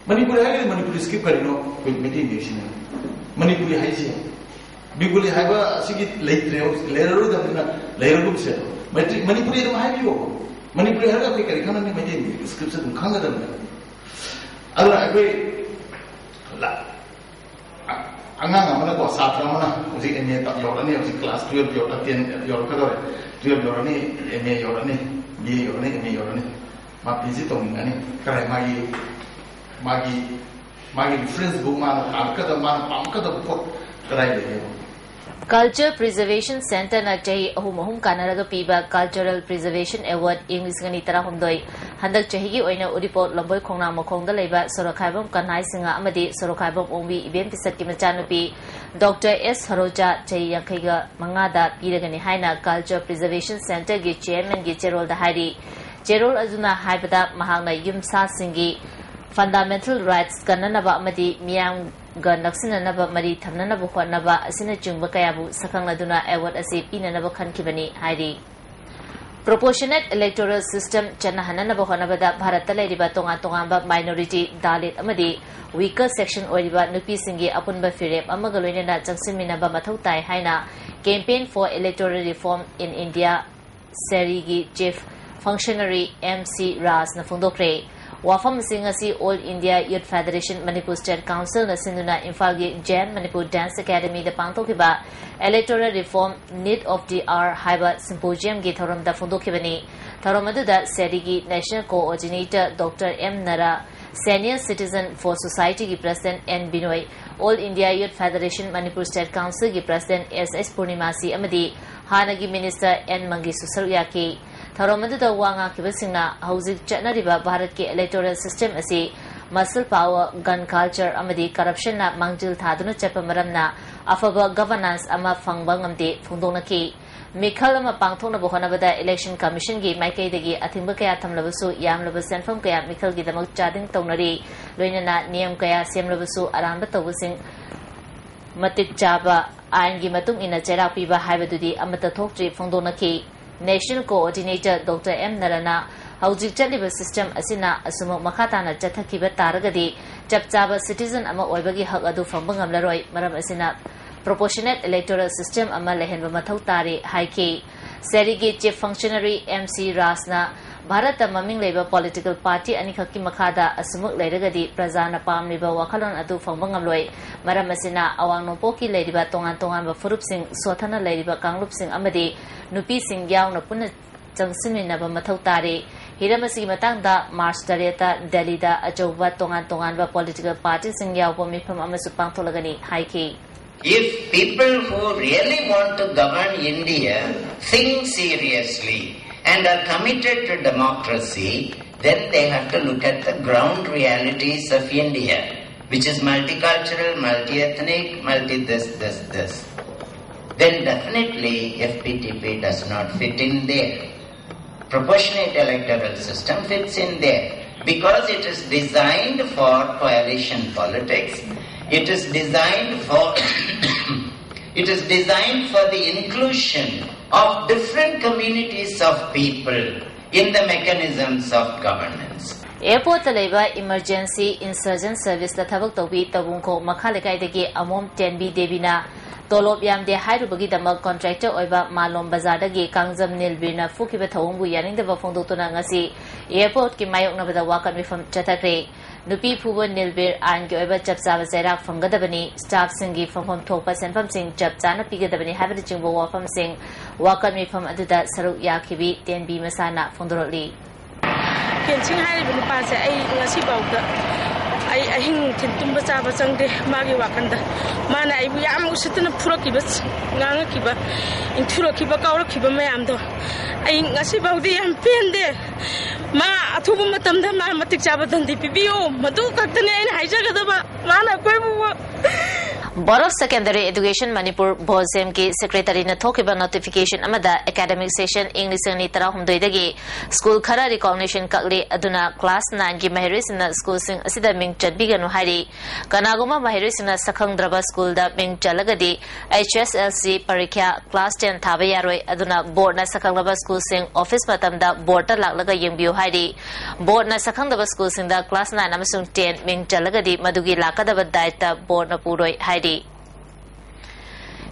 ꯃꯅꯤꯄꯨꯔꯤ ꯍꯥꯏꯔꯒꯗꯤ ꯃꯅꯤꯄꯨꯔꯤ script ꯀꯔꯤꯅꯣ? ꯑꯩꯈꯣꯏ ꯃꯩꯇꯩ ꯃꯌꯦꯛꯁꯤꯅ꯫ ꯃꯅꯤꯄꯨꯔꯤ ꯍꯥꯏꯁꯦ ꯕꯤꯒꯨꯂꯤ ꯍꯥꯏꯕ ꯑꯁꯤꯒꯤ ꯂꯩꯇ꯭ꯔꯦ, ꯂꯩꯔꯔꯣꯏꯗꯕꯅꯤꯅ ꯂꯩꯔꯒꯨꯝꯁꯦ꯫ ꯃꯩꯇꯩ, ꯃꯅꯤꯄꯨꯔꯤ ꯑꯗꯨꯝ ꯍꯥꯏꯕꯤꯌꯣ꯫ ꯃꯅꯤꯄꯨꯔꯤ ꯍꯥꯏꯔꯒ ꯑꯩꯈꯣꯏ ꯀꯔꯤ ꯈꯪꯉꯅꯤ? ꯃꯩꯇꯩ ꯃꯌꯦꯛ script ꯁꯦ ꯑꯗꯨꯝ ꯈꯪꯒꯗꯕꯅꯦ꯫ ꯑꯗꯨꯅ ꯑꯩꯈꯣꯏ ꯂ-, ꯑ-, ꯑꯉꯥꯡ ꯑꯃꯅꯀꯣ, ꯁꯥꯇ꯭ꯔ ꯑꯃꯅ ꯍꯧꯖꯤꯛ M A ꯇꯝ ꯌꯧꯔꯛꯑꯅꯤ, ꯍꯧꯖꯤꯛ class twelve ꯌꯧꯔꯛꯑ, ten ꯌꯧꯔꯛꯀꯗꯧꯔꯦ, twelve ꯌꯧꯔꯅꯤ, M A ꯌꯧꯔꯅꯤ, B A ꯌꯧꯔꯅꯤ, M A ꯌꯧꯔꯅꯤ, ꯃꯥ P G ꯇꯧꯅꯤꯡꯉꯅꯤ, ꯀꯔꯥꯏ ꯃꯥꯒꯤ ꯃꯥꯒꯤ ꯃꯥꯒꯤ reference book, ꯃꯥꯅ ꯇꯥꯔꯛꯀꯗꯕ, ꯃꯥꯅ ꯄꯥꯝꯃꯛꯀꯗꯕ ꯄꯣꯠ ꯀꯗꯥꯏ ꯂꯩꯒꯦꯕ? Culture Preservation Centreꯅ ꯆꯍꯤ ꯑꯍꯨꯝ ꯑꯍꯨꯝ ꯀꯥꯟꯅꯔꯒ ꯄꯤꯕ Cultural Preservation Award ꯏꯪ ꯂꯤꯁꯤꯡ ꯑꯅꯤ ꯇꯔꯥꯍꯨꯝꯗꯣꯏ, ꯍꯟꯗꯛ ꯆꯍꯤꯒꯤ ꯑꯣꯏꯅ ꯎꯔꯤꯄꯣꯛ ꯂꯝꯕꯣꯏ ꯈꯣꯡꯅꯥꯡ ꯃꯈꯣꯡꯗ ꯂꯩꯕ ꯁꯣꯔꯣꯛꯈꯥꯏꯕꯝ ꯀꯟꯍꯥꯏ ꯁꯤꯡꯍ ꯑꯃꯗꯤ ꯁꯣꯔꯣꯛꯈꯥꯏꯕꯝ ꯑꯣꯡꯕꯤ ꯏꯕꯦꯝ ꯄꯤꯁꯛꯀꯤ ꯃꯆꯥꯅꯨꯄꯤ Doctor S ꯁꯔꯣꯖꯥ ꯆꯍꯤ ꯌꯥꯡꯈꯩꯒ ꯃꯉꯥꯗ ꯄꯤꯔꯒꯅꯤ ꯍꯥꯏꯅ Culture Preservation Centreꯒꯤ chairmanꯒꯤ ꯆꯦꯔꯣꯜꯗ ꯍꯥꯏꯔꯤ꯫ ꯆꯦꯔꯣꯜ ꯑꯗꯨꯅ ꯍꯥꯏꯕꯗ, ꯃꯍꯥꯛꯅ ꯌꯨꯝꯁꯥꯁꯤꯡꯒꯤ fundamental rights ꯀꯟꯅꯅꯕ ꯑꯃꯗꯤ ꯃꯤꯌꯥꯝꯒ ꯅꯛꯁꯤꯟꯅꯅꯕ ꯃꯔꯤ ꯊꯝꯅꯅꯕ ꯍꯣꯠꯅꯕ ꯑꯁꯤꯅꯆꯤꯡꯕ ꯀꯌꯥꯕꯨ ꯁꯛꯈꯪꯅꯗꯨꯅ award ꯑꯁꯤ ꯄꯤꯅꯅꯕ ꯈꯟꯈꯤꯕꯅꯤ ꯍꯥꯏꯔꯤ꯫ Proportionate electoral system ꯆꯠꯅꯍꯟꯅꯅꯕ ꯍꯣꯠꯅꯕꯗ ꯚꯥꯔꯠꯇ ꯂꯩꯔꯤꯕ ꯇꯣꯉꯥꯟ ꯇꯣꯉꯥꯟꯕ minority, Dalit ꯑꯃꯗꯤ weaker section ꯑꯣꯏꯔꯤꯕ ꯅꯨꯄꯤꯁꯤꯡꯒꯤ ꯑꯄꯨꯟꯕ ꯐꯤꯔꯦꯞ ꯑꯃꯒ ꯂꯣꯏꯅꯅ ꯆꯪꯁꯤꯟꯃꯤꯟꯅꯕ ꯃꯊꯧ ꯇꯥꯏ ꯍꯥꯏꯅ Campaign for Electoral Reform in India, ꯁꯦꯔꯤꯒꯤ chief functionary M C ꯔꯥꯖꯅ ꯐꯣꯡꯗꯣꯛꯈ꯭ꯔꯦ꯫ ꯋꯥꯐꯝ ꯑꯁꯤ ꯉꯁꯤ All India Youth Federation Manipur State Councilꯅ ꯁꯤꯟꯗꯨꯅ ꯏꯝꯐꯥꯜꯒꯤ J M Manipur Dance Academyꯗ ꯄꯥꯡꯊꯣꯛꯈꯤꯕ Electoral Reform Need of the Hour ꯍꯥꯏꯕ symposiumꯒꯤ ꯊꯧꯔꯝꯗ ꯐꯣꯡꯗꯣꯛꯈꯤꯕꯅꯤ꯫ ꯊꯧꯔꯝ ꯑꯗꯨꯗ ꯁꯦꯔꯤꯒꯤ National Coordinator Doctor M ꯅꯔꯥ, Senior Citizen for Societyꯒꯤ President N ꯕꯤꯅꯣꯏ, All India Youth Federation Manipur State Councilꯒꯤ President S S ꯄꯨꯔꯅꯤꯃꯥꯁꯤ ꯑꯃꯗꯤ ꯍꯥꯟꯅꯒꯤ Minister N ꯃꯪꯒꯤꯁꯨ ꯁꯔꯨꯛ ꯌꯥꯈꯤ꯫ ꯊꯧꯔꯝ ꯑꯗꯨꯗ ꯋꯥ ꯉꯥꯡꯈꯤꯕꯁꯤꯡꯅ ꯍꯧꯖꯤꯛ ꯆꯠꯅꯔꯤꯕ ꯚꯥꯔꯠꯀꯤ electoral system ꯑꯁꯤ muscle power, gun culture ꯑꯃꯗꯤ corruptionꯅ ꯃꯥꯡꯖꯤꯜ ꯊꯥꯗꯨꯅ ꯆꯠꯄ ꯃꯔꯝꯅ ꯑꯐꯕ governance ꯑꯃ ꯐꯪꯕ ꯉꯝꯗꯦ ꯐꯣꯡꯗꯣꯛꯅꯈꯤ꯫ ꯃꯤꯈꯜ ꯑꯃ ꯄꯥꯡꯊꯣꯛꯅꯕ ꯍꯣꯠꯅꯕꯗ Election Commissionꯒꯤ ꯃꯥꯏꯀꯩꯗꯒꯤ ꯑꯊꯤꯡꯕ ꯀꯌꯥ ꯊꯝꯂꯕꯁꯨ, ꯌꯥꯝꯂꯕ ꯁꯦꯟꯐꯝ ꯀꯌꯥ ꯃꯤꯈꯜꯒꯤꯗꯃꯛ ꯆꯥꯗꯤꯡ ꯇꯧꯅꯔꯤ꯫ ꯂꯣꯏꯅꯅ ꯅꯤꯌꯝ ꯀꯌꯥ ꯁꯦꯝꯂꯕꯁꯨ, ꯑꯔꯥꯟꯕ ꯇꯧꯕꯁꯤꯡ ꯃꯇꯤꯛ ꯆꯥꯕ ꯑꯥꯏꯟꯒꯤ ꯃꯇꯨꯡ ꯏꯟꯅ ꯆꯩꯔꯥꯛ ꯄꯤꯕ ꯍꯥꯏꯕꯗꯨꯗꯤ ꯑꯃꯠꯇ ꯊꯣꯛꯇ꯭ꯔꯤ ꯐꯣꯡꯗꯣꯛꯅꯈꯤ꯫ National Coordinator Doctor M ꯅꯔꯥꯅ ꯍꯧꯖꯤꯛ ꯆꯠꯂꯤꯕ system ꯑꯁꯤꯅ ꯑꯁꯨꯃꯛ ꯃꯈꯥ ꯇꯥꯅ ꯆꯠꯊꯈꯤꯕ ꯇꯥꯔꯒꯗꯤ ꯆꯞ ꯆꯥꯕ citizen ꯑꯃ ꯑꯣꯏꯕꯒꯤ ꯍꯛ ꯑꯗꯨ ꯐꯪꯕ ꯉꯝꯂꯔꯣꯏ꯫ ꯃꯔꯝ ꯑꯁꯤꯅ proportionate electoral system ꯑꯃ ꯂꯩꯍꯟꯕ ꯃꯊꯧ ꯇꯥꯔꯤ ꯍꯥꯏꯈꯤ꯫ ꯁꯦꯔꯤꯒꯤ ꯆꯤꯐ ꯐꯪꯁꯅꯔꯤ ꯑꯦꯝ ꯁꯤ ꯔꯥꯖꯅ ꯚꯥꯔꯠꯇ ꯃꯃꯤꯡ ꯂꯩꯕ ꯄꯣꯂꯤꯇꯤꯀꯦꯜ ꯄꯥꯔꯇꯤ ꯑꯅꯤꯈꯛꯀꯤ ꯃꯈꯥꯗ ꯑꯁꯨꯃꯛ ꯂꯩꯔꯒꯗꯤ ꯄ꯭ꯔꯖꯥꯅ ꯄꯥꯝꯂꯤꯕ ꯋꯥꯈꯜꯂꯣꯟ ꯑꯗꯨ ꯐꯪꯕ ꯉꯝꯂꯣꯏ꯫ ꯃꯔꯝ ꯑꯁꯤꯅ ꯑꯋꯥꯡ ꯅꯣꯡꯄꯣꯛꯀꯤ ꯂꯩꯔꯤꯕ ꯇꯣꯉꯥꯟ ꯇꯣꯉꯥꯟꯕ ꯐꯨꯔꯨꯞꯁꯤꯡ ꯁꯣꯠꯊꯅ ꯂꯩꯔꯤꯕ ꯀꯥꯡꯂꯨꯞꯁꯤꯡ ꯑꯃꯗꯤ ꯅꯨꯄꯤꯁꯤꯡ ꯌꯥꯎꯅ ꯄꯨꯟꯅ ꯆꯪꯁꯤꯟꯃꯤꯟꯅꯕ ꯃꯊꯧ ꯇꯥꯔꯤ꯫ ꯍꯤꯔꯝ ꯑꯁꯤꯒꯤ ꯃꯇꯥꯡꯗ ꯃꯥꯔꯆ ꯇꯔꯦꯠꯇ ꯗꯦꯜꯂꯤꯗ ꯑꯆꯧꯕ ꯇꯣꯉꯥꯟ ꯇꯣꯉꯥꯟꯕ ꯄꯣꯂꯤꯇꯤꯀꯦꯜ ꯄꯥꯔꯇꯤꯁꯤꯡ ꯌꯥꯎꯕ ꯃꯤꯐꯝ ꯑꯃꯁꯨ ꯄꯥꯡꯊꯣꯛꯂꯒꯅꯤ ꯍꯥꯏꯈꯤ꯫ If people who really want to govern India think seriously and are committed to democracy, then they have to look at the ground realities of India, which is multicultural, multi-ethnic, multi this, this, this. Then definitely F P T P does not fit in there. Proportionate electoral system fits in there because it is designed for coalition politics. It is designed for it is designed for the inclusion of different communities of people in the mechanisms of governance. ꯑꯦꯌꯔꯄꯣꯔꯠꯇ ꯂꯩꯕ emergency ꯏꯟꯁꯔꯖꯦꯟ ꯁꯔꯚꯤꯁꯇ ꯊꯕꯛ ꯇꯧꯕꯤ ꯇꯧꯕꯨꯡꯈꯣꯛ ꯃꯈꯥ ꯂꯩꯀꯥꯏꯗꯒꯤ ꯑꯃꯣꯝ ꯇꯦꯟꯕꯤ ꯗꯦꯕꯤꯅ ꯇꯣꯂꯣꯞ ꯌꯥꯝꯗꯦ ꯍꯥꯏꯔꯨꯕꯒꯤꯗꯃꯛ contractor ꯑꯣꯏꯕ ꯃꯥꯂꯣꯝ ꯕꯖꯥꯔꯗꯒꯤ ꯀꯥꯡꯖꯝ ꯅꯤꯜꯕꯤꯔꯅ ꯐꯨꯈꯤꯕ ꯊꯧꯑꯣꯡꯕꯨ ꯌꯥꯅꯤꯡꯗꯕ ꯐꯣꯡꯗꯣꯛꯇꯨꯅ ꯉꯁꯤ ꯑꯦꯌꯔꯄꯣꯔꯠꯀꯤ ꯃꯥꯌꯣꯛꯅꯕꯗ ꯋꯥꯀꯠ ꯃꯤꯐꯝ ꯆꯠꯊꯈ꯭ꯔꯦ꯫ ꯅꯨꯄꯤ ꯐꯨꯕ ꯅꯤꯜꯕꯤꯔ ꯑꯥꯏꯟꯒꯤ ꯑꯣꯏꯕ ꯆꯞ ꯆꯥꯕ ꯆꯩꯔꯥꯛ ꯐꯪꯒꯗꯕꯅꯤ, ꯁ꯭ꯇꯥꯐꯁꯤꯡꯒꯤ ꯐꯪꯐꯝ ꯊꯣꯛꯄ ꯁꯦꯟꯐꯝꯁꯤꯡ ꯆꯞ ꯆꯥꯅ ꯄꯤꯒꯗꯕꯅꯤ ꯍꯥꯏꯕꯅꯆꯤꯡꯕ ꯋꯥꯐꯝꯁꯤꯡ ꯋꯥꯀꯠ ꯃꯤꯐꯝ ꯑꯗꯨꯗ ꯁꯔꯨꯛ ꯌꯥꯈꯤꯕꯤ ꯇꯦꯟꯕꯤ ꯃꯁꯥꯅ ꯐꯣꯡꯗꯣꯔꯛꯂꯤ꯫ ꯀꯦꯟꯁꯤꯡ ꯍꯥꯏꯔꯤꯕ ꯅꯨꯄꯥꯁꯦ ꯑꯩ ꯉꯁꯤꯐꯥꯎꯗ ꯑꯩ ꯑꯍꯤꯡ ꯅꯨꯡꯊꯤꯜ ꯇꯨꯝꯕ ꯆꯥꯕ ꯆꯪꯗꯦ꯫ ꯃꯥꯒꯤ ꯋꯥꯈꯜꯗ ꯃꯥꯅ ꯑꯩꯕꯨ ꯌꯥꯝ ꯎꯁꯤꯠꯇꯅ ꯐꯨꯔꯛꯈꯤꯕ, ꯉꯥꯡꯉꯛꯈꯤꯕ, ꯏꯟꯊꯨꯔꯛꯈꯤꯕ, ꯀꯥꯎꯔꯛꯈꯤꯕ ꯃꯌꯥꯝꯗꯣ ꯑꯩ ꯉꯁꯤꯐꯥꯎꯗꯤ ꯌꯥꯝ ꯄꯦꯟꯗꯦ꯫ ꯃꯥ ꯑꯊꯨꯕ ꯃꯇꯝꯗ ꯃꯥ ꯃꯇꯤꯛ ꯆꯥꯕ ꯗꯟꯗꯤ ꯄꯤꯕꯤꯌꯨ, ꯃꯗꯨ ꯈꯛꯇꯅꯦ ꯑꯩꯅ ꯍꯥꯏꯖꯒꯗꯕ꯫ ꯃꯥꯅ ꯑꯩꯈꯣꯏꯕꯨ Board of Secondary Education Manipur, ꯕꯣꯖꯦꯝꯒꯤ ꯁꯦꯀ꯭ꯔꯦꯇꯔꯤꯅ ꯊꯣꯛꯈꯤꯕ ꯅꯣꯇꯤꯐꯤꯀꯦꯁꯟ ꯑꯃꯗ ꯑꯦꯀꯥꯗꯃꯤꯛ ꯁꯦꯁꯟ ꯏꯪ ꯂꯤꯁꯤꯡ ꯑꯅꯤ ꯇꯔꯥꯍꯨꯝꯗꯣꯏꯗꯒꯤ ꯁ꯭ꯀꯨꯜ ꯈꯔ ꯔꯤꯀꯣꯒꯅꯤꯁꯟ ꯀꯛꯂꯤ꯫ ꯑꯗꯨꯅ ꯀ꯭ꯂꯥꯁ ꯅꯥꯏꯟꯒꯤ ꯃꯍꯩꯔꯣꯏꯁꯤꯡꯅ ꯁ꯭ꯀꯨꯜꯁꯤꯡ ꯑꯁꯤꯗ ꯃꯤꯡ ꯆꯟꯕꯤꯒꯅꯨ ꯍꯥꯏꯔꯤ꯫ ꯀꯅꯥꯒꯨꯝꯕ ꯃꯍꯩꯔꯣꯏꯁꯤꯡꯅ ꯁꯛꯈꯪꯗ꯭ꯔꯕ ꯁ꯭ꯀꯨꯜꯗ ꯃꯤꯡ ꯆꯜꯂꯒꯗꯤ H S L C ꯄꯔꯤꯈ꯭ꯌꯥ, ꯀ꯭ꯂꯥꯁ ꯇꯦꯟ ꯊꯥꯕ ꯌꯥꯔꯣꯏ꯫ ꯑꯗꯨꯅ ꯕꯣꯔꯗꯅ ꯁꯛꯈꯪꯂꯕ ꯁ꯭ꯀꯨꯜꯁꯤꯡ ꯑꯣꯐꯤꯁ ꯃꯇꯝꯗ ꯕꯣꯔꯗꯇ ꯂꯥꯛꯂꯒ ꯌꯦꯡꯕꯤꯌꯨ ꯍꯥꯏꯔꯤ꯫ ꯕꯣꯔꯗꯅ ꯁꯛꯈꯪꯗꯕ ꯁ꯭ꯀꯨꯜꯁꯤꯡꯗ ꯀ꯭ꯂꯥꯁ ꯅꯥꯏꯟ ꯑꯃꯁꯨꯡ ꯇꯦꯟ ꯃꯤꯡ ꯆꯜꯂꯒꯗꯤ ꯃꯗꯨꯒꯤ ꯂꯥꯛꯀꯗꯕ ꯗꯥꯏꯇ ꯕꯣꯔꯗꯅ ꯄꯨꯔꯣꯏ ꯍꯥꯏꯔꯤ꯫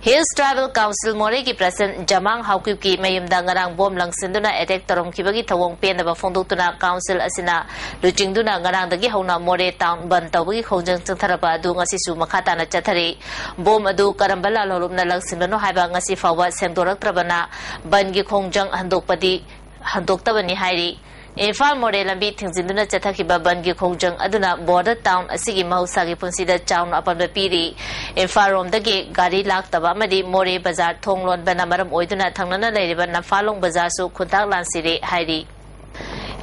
Hills Tribal Council ꯃꯣꯔꯦꯒꯤ ꯄ꯭ꯔꯁꯤꯗꯦꯟꯠ ꯖꯃꯥꯡ ꯍꯥꯎꯀꯤꯞꯀꯤ ꯃꯌꯨꯝꯗ ꯉꯔꯥꯡ ꯕꯣꯝ ꯂꯪꯁꯤꯟꯗꯨꯅ ꯑꯦꯇꯦꯛ ꯇꯧꯔꯝꯈꯤꯕꯒꯤ ꯊꯧꯑꯣꯡ ꯄꯦꯟꯗꯕ ꯐꯣꯡꯗꯣꯛꯇꯨꯅ ꯀꯥꯎꯟꯁꯤꯜ ꯑꯁꯤꯅ ꯂꯨꯆꯤꯡꯗꯨꯅ ꯉꯔꯥꯡꯗꯒꯤ ꯍꯧꯅ ꯃꯣꯔꯦ ꯇꯥꯎꯟ ꯕꯟ ꯇꯧꯕꯒꯤ ꯈꯣꯡꯖꯪ ꯆꯠꯊꯔꯛꯄ ꯑꯗꯨ ꯉꯁꯤꯁꯨ ꯃꯈꯥ ꯇꯥꯅ ꯆꯠꯊꯔꯤ꯫ ꯕꯣꯝ ꯑꯗꯨ ꯀꯔꯝꯕ ꯂꯥꯜꯍꯧꯂꯨꯞꯅ ꯂꯪꯁꯤꯟꯕꯅꯣ ꯍꯥꯏꯕ ꯉꯁꯤ ꯐꯥꯎꯕ ꯁꯦꯡꯗꯣꯔꯛꯇ꯭ꯔꯕꯅ ꯕꯟꯒꯤ ꯈꯣꯡꯖꯪ ꯍꯟꯗꯣꯛꯄꯗꯤ ꯍꯟꯗꯣꯛꯇꯕꯅꯤ ꯍꯥꯏꯔꯤ꯫ ꯏꯝꯐꯥꯜ ꯃꯣꯔꯦ ꯂꯝꯕꯤ ꯊꯤꯡꯖꯤꯟꯗꯨꯅ ꯆꯠꯊꯈꯤꯕ ꯕꯟꯒꯤ ꯈꯣꯡꯖꯪ ꯑꯗꯨꯅ ꯕꯣꯔꯗꯔ ꯇꯥꯎꯟ ꯑꯁꯤꯒꯤ ꯃꯍꯧꯁꯥꯒꯤ ꯄꯨꯟꯁꯤꯗ ꯆꯥꯎꯅ ꯑꯄꯟꯕ ꯄꯤꯔꯤ꯫ ꯏꯝꯐꯥꯜ ꯔꯣꯝꯗꯒꯤ ꯒꯥꯔꯤ ꯂꯥꯛꯇꯕ ꯑꯃꯗꯤ ꯃꯣꯔꯦ ꯕꯖꯥꯔ ꯊꯣꯡ ꯂꯣꯟꯕꯅ ꯃꯔꯝ ꯑꯣꯏꯗꯨꯅ ꯊꯪꯅꯅ ꯂꯩꯔꯤꯕ ꯅꯝꯐꯥꯂꯣꯡ ꯕꯖꯥꯔꯁꯨ ꯈꯨꯟꯇꯥꯛ ꯂꯥꯟꯁꯤꯔꯦ ꯍꯥꯏꯔꯤ꯫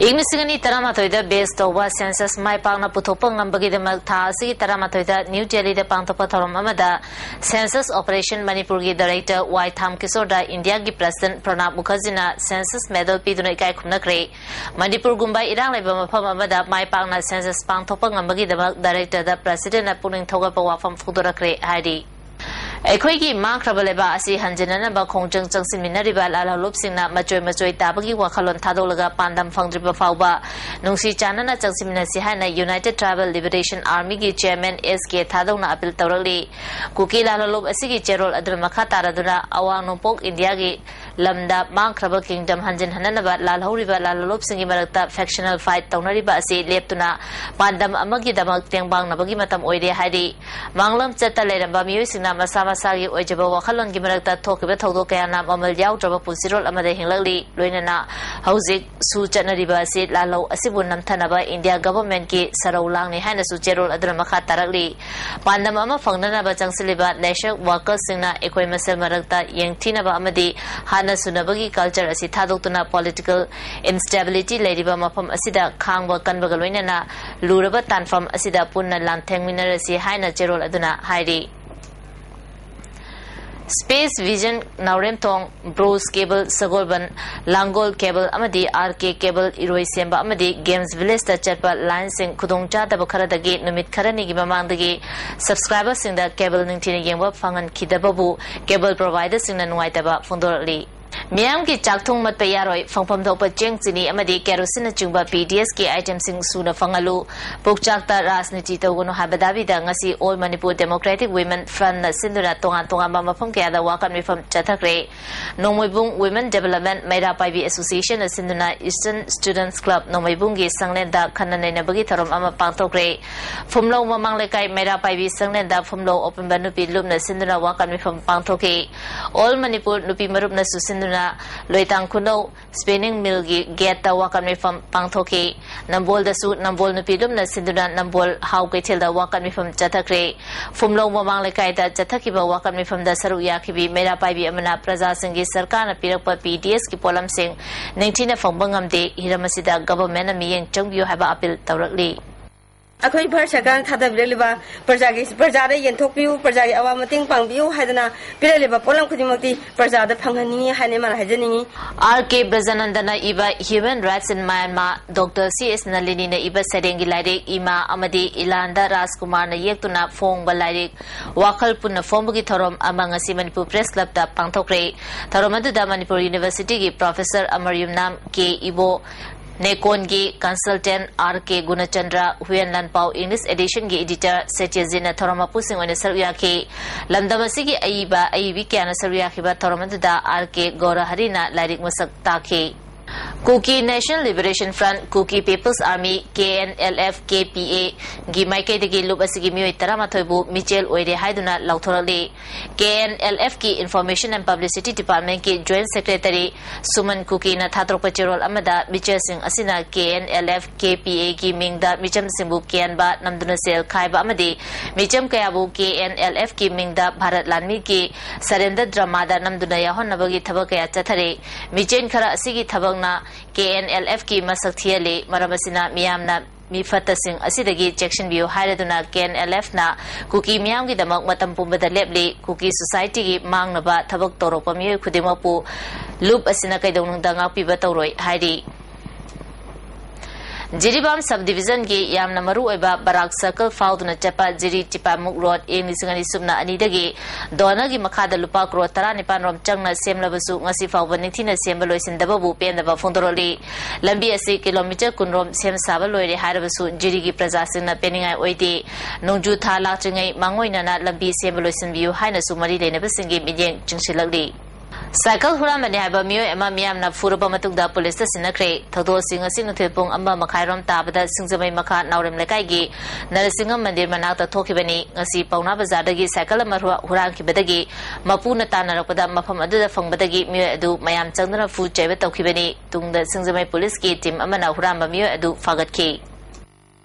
ꯏꯪ ꯂꯤꯁꯤꯡ ꯑꯅꯤ ꯇꯔꯥꯃꯥꯊꯣꯏꯗ ꯕꯦꯁ ꯇꯧꯕ ꯁꯦꯟꯁꯁ ꯃꯥꯏ ꯄꯥꯛꯅ ꯄꯨꯊꯣꯛꯄ ꯉꯝꯕꯒꯤꯗꯃꯛ ꯊꯥ ꯑꯁꯤꯒꯤ ꯇꯔꯥꯃꯥꯊꯣꯏꯗ ꯅ꯭ꯌꯨ ꯗꯦꯜꯂꯤꯗ ꯄꯥꯡꯊꯣꯛꯄ ꯊꯧꯔꯝ ꯑꯃꯗ ꯁꯦꯟꯁꯁ ꯑꯣꯄꯔꯦꯁꯟ ꯃꯅꯤꯄꯨꯔꯒꯤ ꯗꯥꯏꯔꯦꯛꯇꯔ ꯋꯥꯏ ꯊꯥꯝꯀꯤꯁꯣꯔꯗ ꯏꯟꯗꯤꯌꯥꯒꯤ ꯄ꯭ꯔꯁꯤꯗꯦꯟꯠ ꯄ꯭ꯔꯅꯥꯕ ꯃꯨꯈꯔꯖꯤꯅ ꯁꯦꯟꯁꯁ ꯃꯦꯗꯜ ꯄꯤꯗꯨꯅ ꯏꯀꯥꯏ ꯈꯨꯝꯅꯈ꯭ꯔꯦ꯫ ꯃꯅꯤꯄꯨꯔꯒꯨꯝꯕ ꯏꯔꯥꯡ ꯂꯩꯕ ꯃꯐꯝ ꯑꯃꯗ ꯃꯥꯏ ꯄꯥꯛꯅ ꯁꯦꯟꯁꯁ ꯄꯥꯡꯊꯣꯛꯄ ꯉꯝꯕꯒꯤꯗꯃꯛ ꯗꯥꯏꯔꯦꯛꯇꯔꯗ ꯄ꯭ꯔꯁꯤꯗꯦꯟꯠꯅ ꯄꯨꯛꯅꯤꯡ ꯊꯧꯒꯠꯄ ꯋꯥꯐꯝ ꯐꯣꯡꯗꯣꯔꯛꯈ꯭ꯔꯦ ꯍꯥꯏꯔꯤ꯫ ꯑꯩꯈꯣꯏꯒꯤ ꯃꯥꯡꯈ꯭ꯔꯕ ꯂꯩꯕꯥꯛ ꯑꯁꯤ ꯍꯟꯖꯤꯟꯅꯅꯕ ꯈꯣꯡꯖꯪ ꯆꯪꯁꯤꯟꯃꯤꯟꯅꯔꯤꯕ ꯂꯥꯜꯍꯧꯂꯨꯞꯁꯤꯡꯅ ꯃꯆꯣꯏ ꯃꯆꯣꯏ ꯇꯥꯕꯒꯤ ꯋꯥꯈꯜꯂꯣꯟ ꯊꯥꯗꯣꯛꯂꯒ ꯄꯥꯟꯗꯝ ꯐꯪꯗ꯭ꯔꯤꯕ ꯐꯥꯎꯕ ꯅꯨꯡꯁꯤ ꯆꯥꯟꯅꯅ ꯆꯪꯁꯤꯟꯃꯤꯟꯅꯁꯤ ꯍꯥꯏꯅ United Tribal Liberation Armyꯒꯤ chairman ꯑꯦꯁ ꯀꯦ ꯊꯥꯗꯧꯅ ꯑꯄꯤꯜ ꯇꯧꯔꯛꯂꯤ꯫ ꯀꯨꯀꯤ ꯂꯥꯜꯍꯧꯂꯨꯞ ꯑꯁꯤꯒꯤ ꯆꯦꯔꯣꯜ ꯑꯗꯨꯅ ꯃꯈꯥ ꯇꯥꯔꯗꯨꯅ ꯑꯋꯥꯡ ꯅꯣꯡꯄꯣꯛ ꯏꯟꯗꯤꯌꯥꯒꯤ ꯂꯝꯗ ꯃꯥꯡꯈ꯭ꯔꯕ kingdom ꯍꯟꯖꯤꯟꯍꯟꯅꯅꯕ ꯂꯥꯜꯍꯧꯔꯤꯕ ꯂꯥꯜꯍꯧꯂꯨꯞꯁꯤꯡꯒꯤ ꯃꯔꯛꯇ factional fight ꯇꯧꯅꯔꯤꯕ ꯑꯁꯤ ꯂꯦꯞꯇꯨꯅ ꯄꯥꯟꯗꯝ ꯑꯃꯒꯤꯗꯃꯛ ꯇꯦꯡꯕꯥꯡꯅꯕꯒꯤ ꯃꯇꯝ ꯑꯣꯏꯔꯦ ꯍꯥꯏꯔꯤ꯫ ꯃꯥꯡꯂꯝ ꯆꯠꯇ ꯂꯩꯔꯝꯕ ꯃꯤꯑꯣꯏꯁꯤꯡꯅ ꯃꯁꯥ ꯃꯁꯥꯒꯤ ꯑꯣꯏꯖꯕ ꯋꯥꯈꯜꯂꯣꯟꯒꯤ ꯃꯔꯛꯇ ꯊꯣꯛꯈꯤꯕ ꯊꯧꯗꯣꯛ ꯀꯌꯥꯅ ꯃꯃꯜ ꯌꯥꯎꯗ꯭ꯔꯕ ꯄꯨꯟꯁꯤꯔꯣꯜ ꯑꯃꯗ ꯍꯤꯡꯂꯛꯂꯤ꯫ ꯂꯣꯏꯅꯅ ꯍꯧꯖꯤꯛꯁꯨ ꯆꯠꯅꯔꯤꯕ ꯑꯁꯤ ꯂꯥꯜꯍꯧ ꯑꯁꯤꯕꯨ ꯅꯝꯊꯅꯕ ꯏꯟꯗꯤꯌꯥ governmentꯀꯤ ꯁꯔꯧ ꯂꯥꯡꯅꯤ ꯍꯥꯏꯅꯁꯨ ꯆꯦꯔꯣꯜ ꯑꯗꯨꯅ ꯃꯈꯥ ꯇꯥꯔꯛꯂꯤ꯫ ꯄꯥꯟꯗꯝ ꯑꯃ ꯐꯪꯅꯅꯕ ꯆꯪꯁꯤꯜꯂꯤꯕ ꯅꯦꯁꯅꯦꯜ ꯋꯥꯔꯀꯔꯁꯤꯡꯅ ꯑꯩꯈꯣꯏ ꯃꯁꯦꯜ ꯃꯔꯛꯇ ꯌꯦꯡꯊꯤꯅꯕ ꯑꯃꯗꯤ ꯍꯥꯠꯅ ꯁꯨꯅꯕꯒꯤ culture ꯑꯁꯤ ꯊꯥꯗꯣꯛꯇꯨꯅ political instability ꯂꯩꯔꯤꯕ ꯃꯐꯝ ꯑꯁꯤꯗ ꯈꯥꯡꯕ ꯀꯟꯕꯒ ꯂꯣꯏꯅꯅ ꯂꯨꯔꯕ ꯇꯥꯟꯐꯝ ꯑꯁꯤꯗ ꯄꯨꯟꯅ ꯂꯥꯟꯊꯦꯡꯃꯤꯟꯅꯔꯁꯤ ꯍꯥꯏꯅ ꯆꯦꯔꯣꯜ ꯑꯗꯨꯅ ꯍꯥꯏꯔꯤ꯫ Space Vision ꯅꯥꯎꯔꯦꯝꯊꯣꯡ, ꯕ꯭ꯔꯣꯁ ꯀꯦꯕꯜ ꯁꯒꯣꯜꯕꯟ, ꯂꯥꯡꯒꯣꯜ ꯀꯦꯕꯜ ꯑꯃꯗꯤ ꯑꯥꯔ ꯀꯦ ꯀꯦꯕꯜ ꯏꯔꯣꯏꯁꯦꯝꯕ ꯑꯃꯗꯤ Games Villageꯇ ꯆꯠꯄ lineꯁꯤꯡ ꯈꯨꯗꯣꯡꯆꯥꯗꯕ ꯈꯔꯗꯒꯤ ꯅꯨꯃꯤꯠ ꯈꯔꯅꯤꯒꯤ ꯃꯃꯥꯡꯗꯒꯤ subscriberꯁꯤꯡꯗ cable ꯅꯤꯡꯊꯤꯅ ꯌꯦꯡꯕ ꯐꯪꯍꯟꯈꯤꯗꯕꯕꯨ cable providerꯁꯤꯡꯅ ꯅꯨꯡꯉꯥꯏꯇꯕ ꯐꯣꯡꯗꯣꯔꯛꯂꯤ꯫ ꯃꯤꯌꯥꯝꯒꯤ ꯆꯥꯛ ꯊꯣꯡ ꯃꯠꯄ ꯌꯥꯔꯣꯏ, ꯐꯪꯐꯝ ꯊꯣꯛꯄ ꯆꯦꯡ, ꯆꯤꯅꯤ ꯑꯃꯗꯤ ꯀꯦꯔꯣꯁꯤꯟꯅꯆꯤꯡꯕ P D S ꯀꯤ item ꯁꯤꯡ ꯁꯨꯅ ꯐꯪꯍꯜꯂꯨ, ꯄꯨꯛꯆꯥꯛꯇ ꯔꯥꯖꯅꯤꯇꯤ ꯇꯧꯒꯅꯨ ꯍꯥꯏꯕ ꯗꯥꯕꯤꯗ ꯉꯁꯤ All Manipur Democratic Women Front ꯅ ꯁꯤꯟꯗꯨꯅ ꯇꯣꯉꯥꯟ ꯇꯣꯉꯥꯟꯕ ꯃꯐꯝ ꯀꯌꯥꯗ ꯋꯥꯀꯠ ꯃꯤꯐꯝ ꯆꯠꯊꯈ꯭ꯔꯦ꯫ ꯅꯣꯡꯃꯩꯕꯨꯡ Women Development ꯃꯩꯔꯥ ꯄꯥꯏꯕꯤ Association ꯅ ꯁꯤꯟꯗꯨꯅ Eastern Students Club ꯅꯣꯡꯃꯩꯕꯨꯡꯒꯤ ꯁꯪꯂꯦꯟꯗ ꯈꯟꯅ ꯅꯩꯅꯕꯒꯤ ꯊꯧꯔꯝ ꯑꯃ ꯄꯥꯡꯊꯣꯛꯈ꯭ꯔꯦ꯫ ꯐꯨꯝꯂꯧ ꯃꯃꯥꯡ ꯂꯩꯀꯥꯏ ꯃꯩꯔꯥ ꯄꯥꯏꯕꯤ ꯁꯪꯂꯦꯟꯗ ꯐꯨꯝꯂꯧ ꯑꯄꯨꯟꯕ ꯅꯨꯄꯤ ꯂꯨꯞꯅ ꯁꯤꯟꯗꯨꯅ ꯋꯥꯀꯠ ꯃꯤꯐꯝ ꯄꯥꯡꯊꯣꯛꯈꯤ꯫ All Manipur ꯅꯨꯄꯤ ꯃꯔꯨꯞꯅ ꯁꯨꯁꯤꯟꯗꯨꯅ ꯂꯣꯏꯇꯥꯡ ꯈꯨꯅꯧ spinning mill ꯒꯤ gate ꯇ ꯋꯥꯀꯠ ꯃꯤꯐꯝ ꯄꯥꯡꯊꯣꯛꯈꯤ꯫ ꯅꯝꯕꯣꯜꯗꯁꯨ ꯅꯝꯕꯣꯜ ꯅꯨꯄꯤ ꯂꯨꯞꯅ ꯁꯤꯟꯗꯨꯅ ꯅꯝꯕꯣꯜ ꯍꯥꯎ ꯀꯩꯊꯦꯜꯗ ꯋꯥꯀꯠ ꯃꯤꯐꯝ ꯆꯠꯊꯈ꯭ꯔꯦ꯫ ꯐꯨꯝꯂꯧ ꯃꯃꯥꯡ ꯂꯩꯀꯥꯏꯗ ꯆꯠꯊꯈꯤꯕ ꯋꯥꯀꯠ ꯃꯤꯐꯝꯗ ꯁꯔꯨꯛ ꯌꯥꯈꯤꯕꯤ ꯃꯩꯔꯥ ꯄꯥꯏꯕꯤ ꯑꯃꯅ ꯄ꯭ꯔꯖꯥꯁꯤꯡꯒꯤ ꯁꯔꯀꯥꯔꯅ ꯄꯤꯔꯛꯄ P D S ꯀꯤ ꯄꯣꯠꯂꯝꯁꯤꯡ ꯅꯤꯡꯊꯤꯅ ꯐꯪꯕ ꯉꯝꯗꯦ, ꯍꯤꯔꯝ ꯑꯁꯤꯗ government ꯅ ꯃꯤꯠꯌꯦꯡ ꯆꯪꯕꯤꯌꯨ ꯍꯥꯏꯕ appeal ꯇꯧꯔꯛꯂꯤ꯫ ꯑꯩꯈꯣꯏ ꯚꯥꯔꯠ ꯁꯔꯀꯥꯔꯅ ꯊꯥꯗꯕꯤꯔꯛꯂꯤꯕ ꯄ꯭ꯔꯖꯥꯒꯤ, ꯄ꯭ꯔꯖꯥꯗ ꯌꯦꯟꯊꯣꯛꯄꯤꯌꯨ, ꯄ꯭ꯔꯖꯥꯒꯤ ꯑꯋꯥ ꯃꯇꯦꯡ ꯄꯥꯡꯕꯤꯌꯨ ꯍꯥꯏꯗꯅ ꯄꯤꯔꯛꯂꯤꯕ ꯄꯣꯠꯂꯝ ꯈꯨꯗꯤꯡꯃꯛꯇꯤ ꯄ꯭ꯔꯖꯥꯗ ꯐꯪꯍꯟꯅꯤꯡꯏ ꯍꯥꯏꯅ ꯃꯥꯅ ꯍꯥꯏꯖꯅꯤꯡꯏ꯫ R K ꯕ꯭ꯔꯖꯥꯅꯟꯗꯅ ꯏꯕ Human Rights in Myanmar, Doctor C S ꯅꯂꯤꯅꯤꯅ ꯏꯕ ꯁꯩꯔꯦꯡꯒꯤ ꯂꯥꯏꯔꯤꯛ ꯏꯃꯥ ꯑꯃꯗꯤ ꯏꯂꯥꯟꯗ ꯔꯥꯖꯀꯨꯃꯥꯔꯅ ꯌꯦꯛꯇꯨꯅ ꯐꯣꯡꯕ ꯂꯥꯏꯔꯤꯛ ꯋꯥꯈꯜ ꯄꯨꯟꯅ ꯐꯣꯡꯕꯒꯤ ꯊꯧꯔꯝ ꯑꯃ ꯉꯁꯤ ꯃꯅꯤꯄꯨꯔ Press Club ꯇ ꯄꯥꯡꯊꯣꯛꯈ꯭ꯔꯦ꯫ ꯊꯧꯔꯝ ꯑꯗꯨꯗ ꯃꯅꯤꯄꯨꯔ University ꯒꯤ Professor ꯑꯃꯔ ꯌꯨꯝꯅꯥꯝ ꯀꯦ ꯏꯕꯣ, ꯅꯦꯀꯣꯟꯒꯤ consultant R K ꯒꯨꯅꯆꯟꯗ꯭ꯔ, ꯍꯨꯌꯦꯟ ꯂꯥꯟꯄꯥꯎ English edition ꯒꯤ editor ꯁꯇ꯭ꯌꯖꯤꯠꯅ ꯊꯧꯔꯝ ꯃꯄꯨꯁꯤꯡ ꯑꯣꯏꯅ ꯁꯔꯨꯛ ꯌꯥꯈꯤ꯫ ꯂꯝꯗꯝ ꯑꯁꯤꯒꯤ ꯑꯏꯕ ꯑꯏꯕꯤ ꯀꯌꯥꯅ ꯁꯔꯨꯛ ꯌꯥꯈꯤꯕ ꯊꯧꯔꯝ ꯑꯗꯨꯗ R K ꯒꯧꯔꯍꯔꯤꯅ ꯂꯥꯏꯔꯤꯛ ꯃꯁꯛ ꯇꯥꯛꯈꯤ꯫ Kuki National Liberation Front, Kuki People's Army, K N L F, K P A ꯒꯤ ꯃꯥꯏꯀꯩꯗꯒꯤ ꯂꯨꯞ ꯑꯁꯤꯒꯤ ꯃꯤꯑꯣꯏ ꯇꯔꯥꯃꯥꯊꯣꯏꯕꯨ ꯃꯤꯆꯦꯜ ꯑꯣꯏꯔꯦ ꯍꯥꯏꯗꯨꯅ ꯂꯥꯎꯊꯣꯔꯛꯂꯤ꯫ K N L F ꯀꯤ Information and Publicity Department ꯀꯤ Joint Secretary ꯁꯨꯃꯟ ꯀꯨꯀꯤꯅ ꯊꯥꯗꯣꯔꯛꯄ ꯆꯦꯔꯣꯜ ꯑꯃꯗ, ꯃꯤꯆꯦꯜꯁꯤꯡ ꯑꯁꯤꯅ K N L F, K P A ꯒꯤ ꯃꯤꯡꯗ ꯃꯤꯆꯝꯁꯤꯡꯕꯨ ꯀꯤꯍꯟꯕ, ꯅꯝꯗꯨꯅ ꯁꯦꯜ ꯈꯥꯏꯕ ꯑꯃꯗꯤ ꯃꯤꯆꯝ ꯀꯌꯥꯕꯨ K N L F ꯀꯤ ꯃꯤꯡꯗ ꯚꯥꯔꯠ ꯂꯥꯟꯃꯤꯒꯤ surrender drama ꯗ ꯅꯝꯗꯨꯅ ꯌꯥꯎꯍꯟꯅꯕꯒꯤ ꯊꯕꯛ ꯀꯌꯥ ꯆꯠꯊꯔꯤ꯫ ꯃꯤꯆꯦꯜ ꯈꯔ ꯑꯁꯤꯒꯤ ꯊꯕꯛꯅ K N L F ꯀꯤ ꯃꯁꯛ ꯊꯤꯍꯜꯂꯤ꯫ ꯃꯔꯝ ꯑꯁꯤꯅ ꯃꯤꯌꯥꯝꯅ ꯃꯤꯐꯠꯇꯁꯤꯡ ꯑꯁꯤꯗꯒꯤ ꯆꯦꯛꯁꯤꯟꯕꯤꯌꯨ ꯍꯥꯏꯔꯗꯨꯅ K N L F ꯅ ꯀꯨꯀꯤ ꯃꯤꯌꯥꯝꯒꯤꯗꯃꯛ ꯃꯇꯝ ꯄꯨꯝꯕꯗ ꯂꯦꯞꯂꯤ꯫ ꯀꯨꯀꯤ society ꯒꯤ ꯃꯥꯡꯅꯕ ꯊꯕꯛ ꯇꯧꯔꯛꯄ ꯃꯤꯑꯣꯏ ꯈꯨꯗꯤꯡꯃꯛꯄꯨ ꯂꯨꯞ ꯑꯁꯤꯅ ꯀꯩꯗꯧꯅꯨꯡꯗ ꯉꯥꯛꯄꯤꯕ ꯇꯧꯔꯣꯏ ꯍꯥꯏꯔꯤ꯫ ꯖꯤꯔꯤꯕꯥꯝ ꯁꯕ ꯗꯤꯕꯤꯖꯟꯒꯤ ꯌꯥꯝꯅ ꯃꯔꯨ ꯑꯣꯏꯕ ꯕꯔꯥꯛ ꯁꯔꯀꯜ ꯐꯥꯎꯗꯨꯅ ꯆꯠꯄ ꯖꯤꯔꯤ ꯇꯤꯄꯥꯃꯨꯛ ꯔꯣꯗ ꯏꯪ ꯂꯤꯁꯤꯡ ꯑꯅꯤ ꯁꯨꯞꯅ ꯑꯅꯤꯗꯒꯤ ꯗꯣꯅꯔꯒꯤ ꯃꯈꯥꯗ ꯂꯨꯄꯥ ꯀ꯭ꯔꯣꯔ ꯇꯔꯥꯅꯤꯄꯥꯟ ꯔꯣꯝ ꯆꯪꯅ ꯁꯦꯝꯂꯕꯁꯨ ꯉꯁꯤ ꯐꯥꯎꯕ ꯅꯤꯡꯊꯤꯅ ꯁꯦꯝꯕ ꯂꯣꯏꯁꯤꯟꯗꯕꯕꯨ ꯄꯦꯟꯗꯕ ꯐꯣꯡꯗꯣꯔꯛꯂꯤ꯫ ꯂꯝꯕꯤ ꯑꯁꯤ ꯀꯤꯂꯣꯃꯤꯇꯔ ꯀꯨꯟ ꯔꯣꯝ ꯁꯦꯝ ꯁꯥꯕ ꯂꯣꯏꯔꯦ ꯍꯥꯏꯔꯕꯁꯨ ꯖꯤꯔꯤꯒꯤ ꯄ꯭ꯔꯖꯥꯁꯤꯡꯅ ꯄꯦꯟꯅꯤꯡꯉꯥꯏ ꯑꯣꯏꯗꯦ꯫ ꯅꯣꯡꯖꯨ ꯊꯥ ꯂꯥꯛꯇ꯭ꯔꯤꯉꯩ ꯃꯥꯡꯑꯣꯏꯅꯅ ꯂꯝꯕꯤ ꯁꯦꯝꯕ ꯂꯣꯏꯁꯤꯟꯕꯤꯌꯨ ꯍꯥꯏꯅꯁꯨ ꯃꯔꯤ ꯂꯩꯅꯕꯁꯤꯡꯒꯤ ꯃꯤꯠꯌꯦꯡ ꯆꯤꯡꯁꯤꯜꯂꯛꯂꯤ꯫ ꯁꯥꯏꯀꯜ ꯍꯨꯔꯥꯟꯕꯅꯤ ꯍꯥꯏꯕ ꯃꯤꯑꯣꯏ ꯑꯃ ꯃꯤꯌꯥꯝꯅ ꯐꯨꯔꯕ ꯃꯇꯨꯡꯗ ꯄꯨꯂꯤꯁꯇ ꯁꯤꯟꯅꯈ꯭ꯔꯦ꯫ ꯊꯧꯗꯣꯛ ꯑꯁꯤ ꯉꯁꯤ ꯅꯨꯡꯊꯤꯜ ꯄꯨꯡ ꯑꯃ ꯃꯈꯥꯏꯔꯣꯝ ꯇꯥꯕꯗ ꯁꯤꯡꯖꯃꯩ ꯃꯈꯥ ꯅꯥꯎꯔꯦꯝ ꯂꯩꯀꯥꯏꯒꯤ ꯅꯔꯁꯤꯡꯍ ꯃꯟꯗꯤꯔ ꯃꯅꯥꯛꯇ ꯊꯣꯛꯈꯤꯕꯅꯤ꯫ ꯉꯁꯤ ꯄꯥꯎꯅꯥ ꯕꯖꯥꯔꯗꯒꯤ ꯁꯥꯏꯀꯜ ꯑꯃ ꯍꯨꯔꯥ-, ꯍꯨꯔꯥꯟꯈꯤꯕꯗꯒꯤ ꯃꯄꯨꯅ ꯇꯥꯟꯅꯔꯛꯄꯗ ꯃꯐꯝ ꯑꯗꯨꯗ ꯐꯪꯕꯗꯒꯤ ꯃꯤꯑꯣꯏ ꯑꯗꯨ ꯃꯌꯥꯝ ꯆꯪꯗꯨꯅ ꯐꯨ ꯆꯩꯕ ꯇꯧꯈꯤꯕꯅꯤ꯫ ꯇꯨꯡꯗ ꯁꯤꯡꯖꯃꯩ ꯄꯨꯂꯤꯁꯀꯤ ꯇꯤꯝ ꯑꯃꯅ ꯍꯨꯔꯥꯟꯕ ꯃꯤꯑꯣꯏ ꯑꯗꯨ ꯐꯥꯒꯠꯈꯤ꯫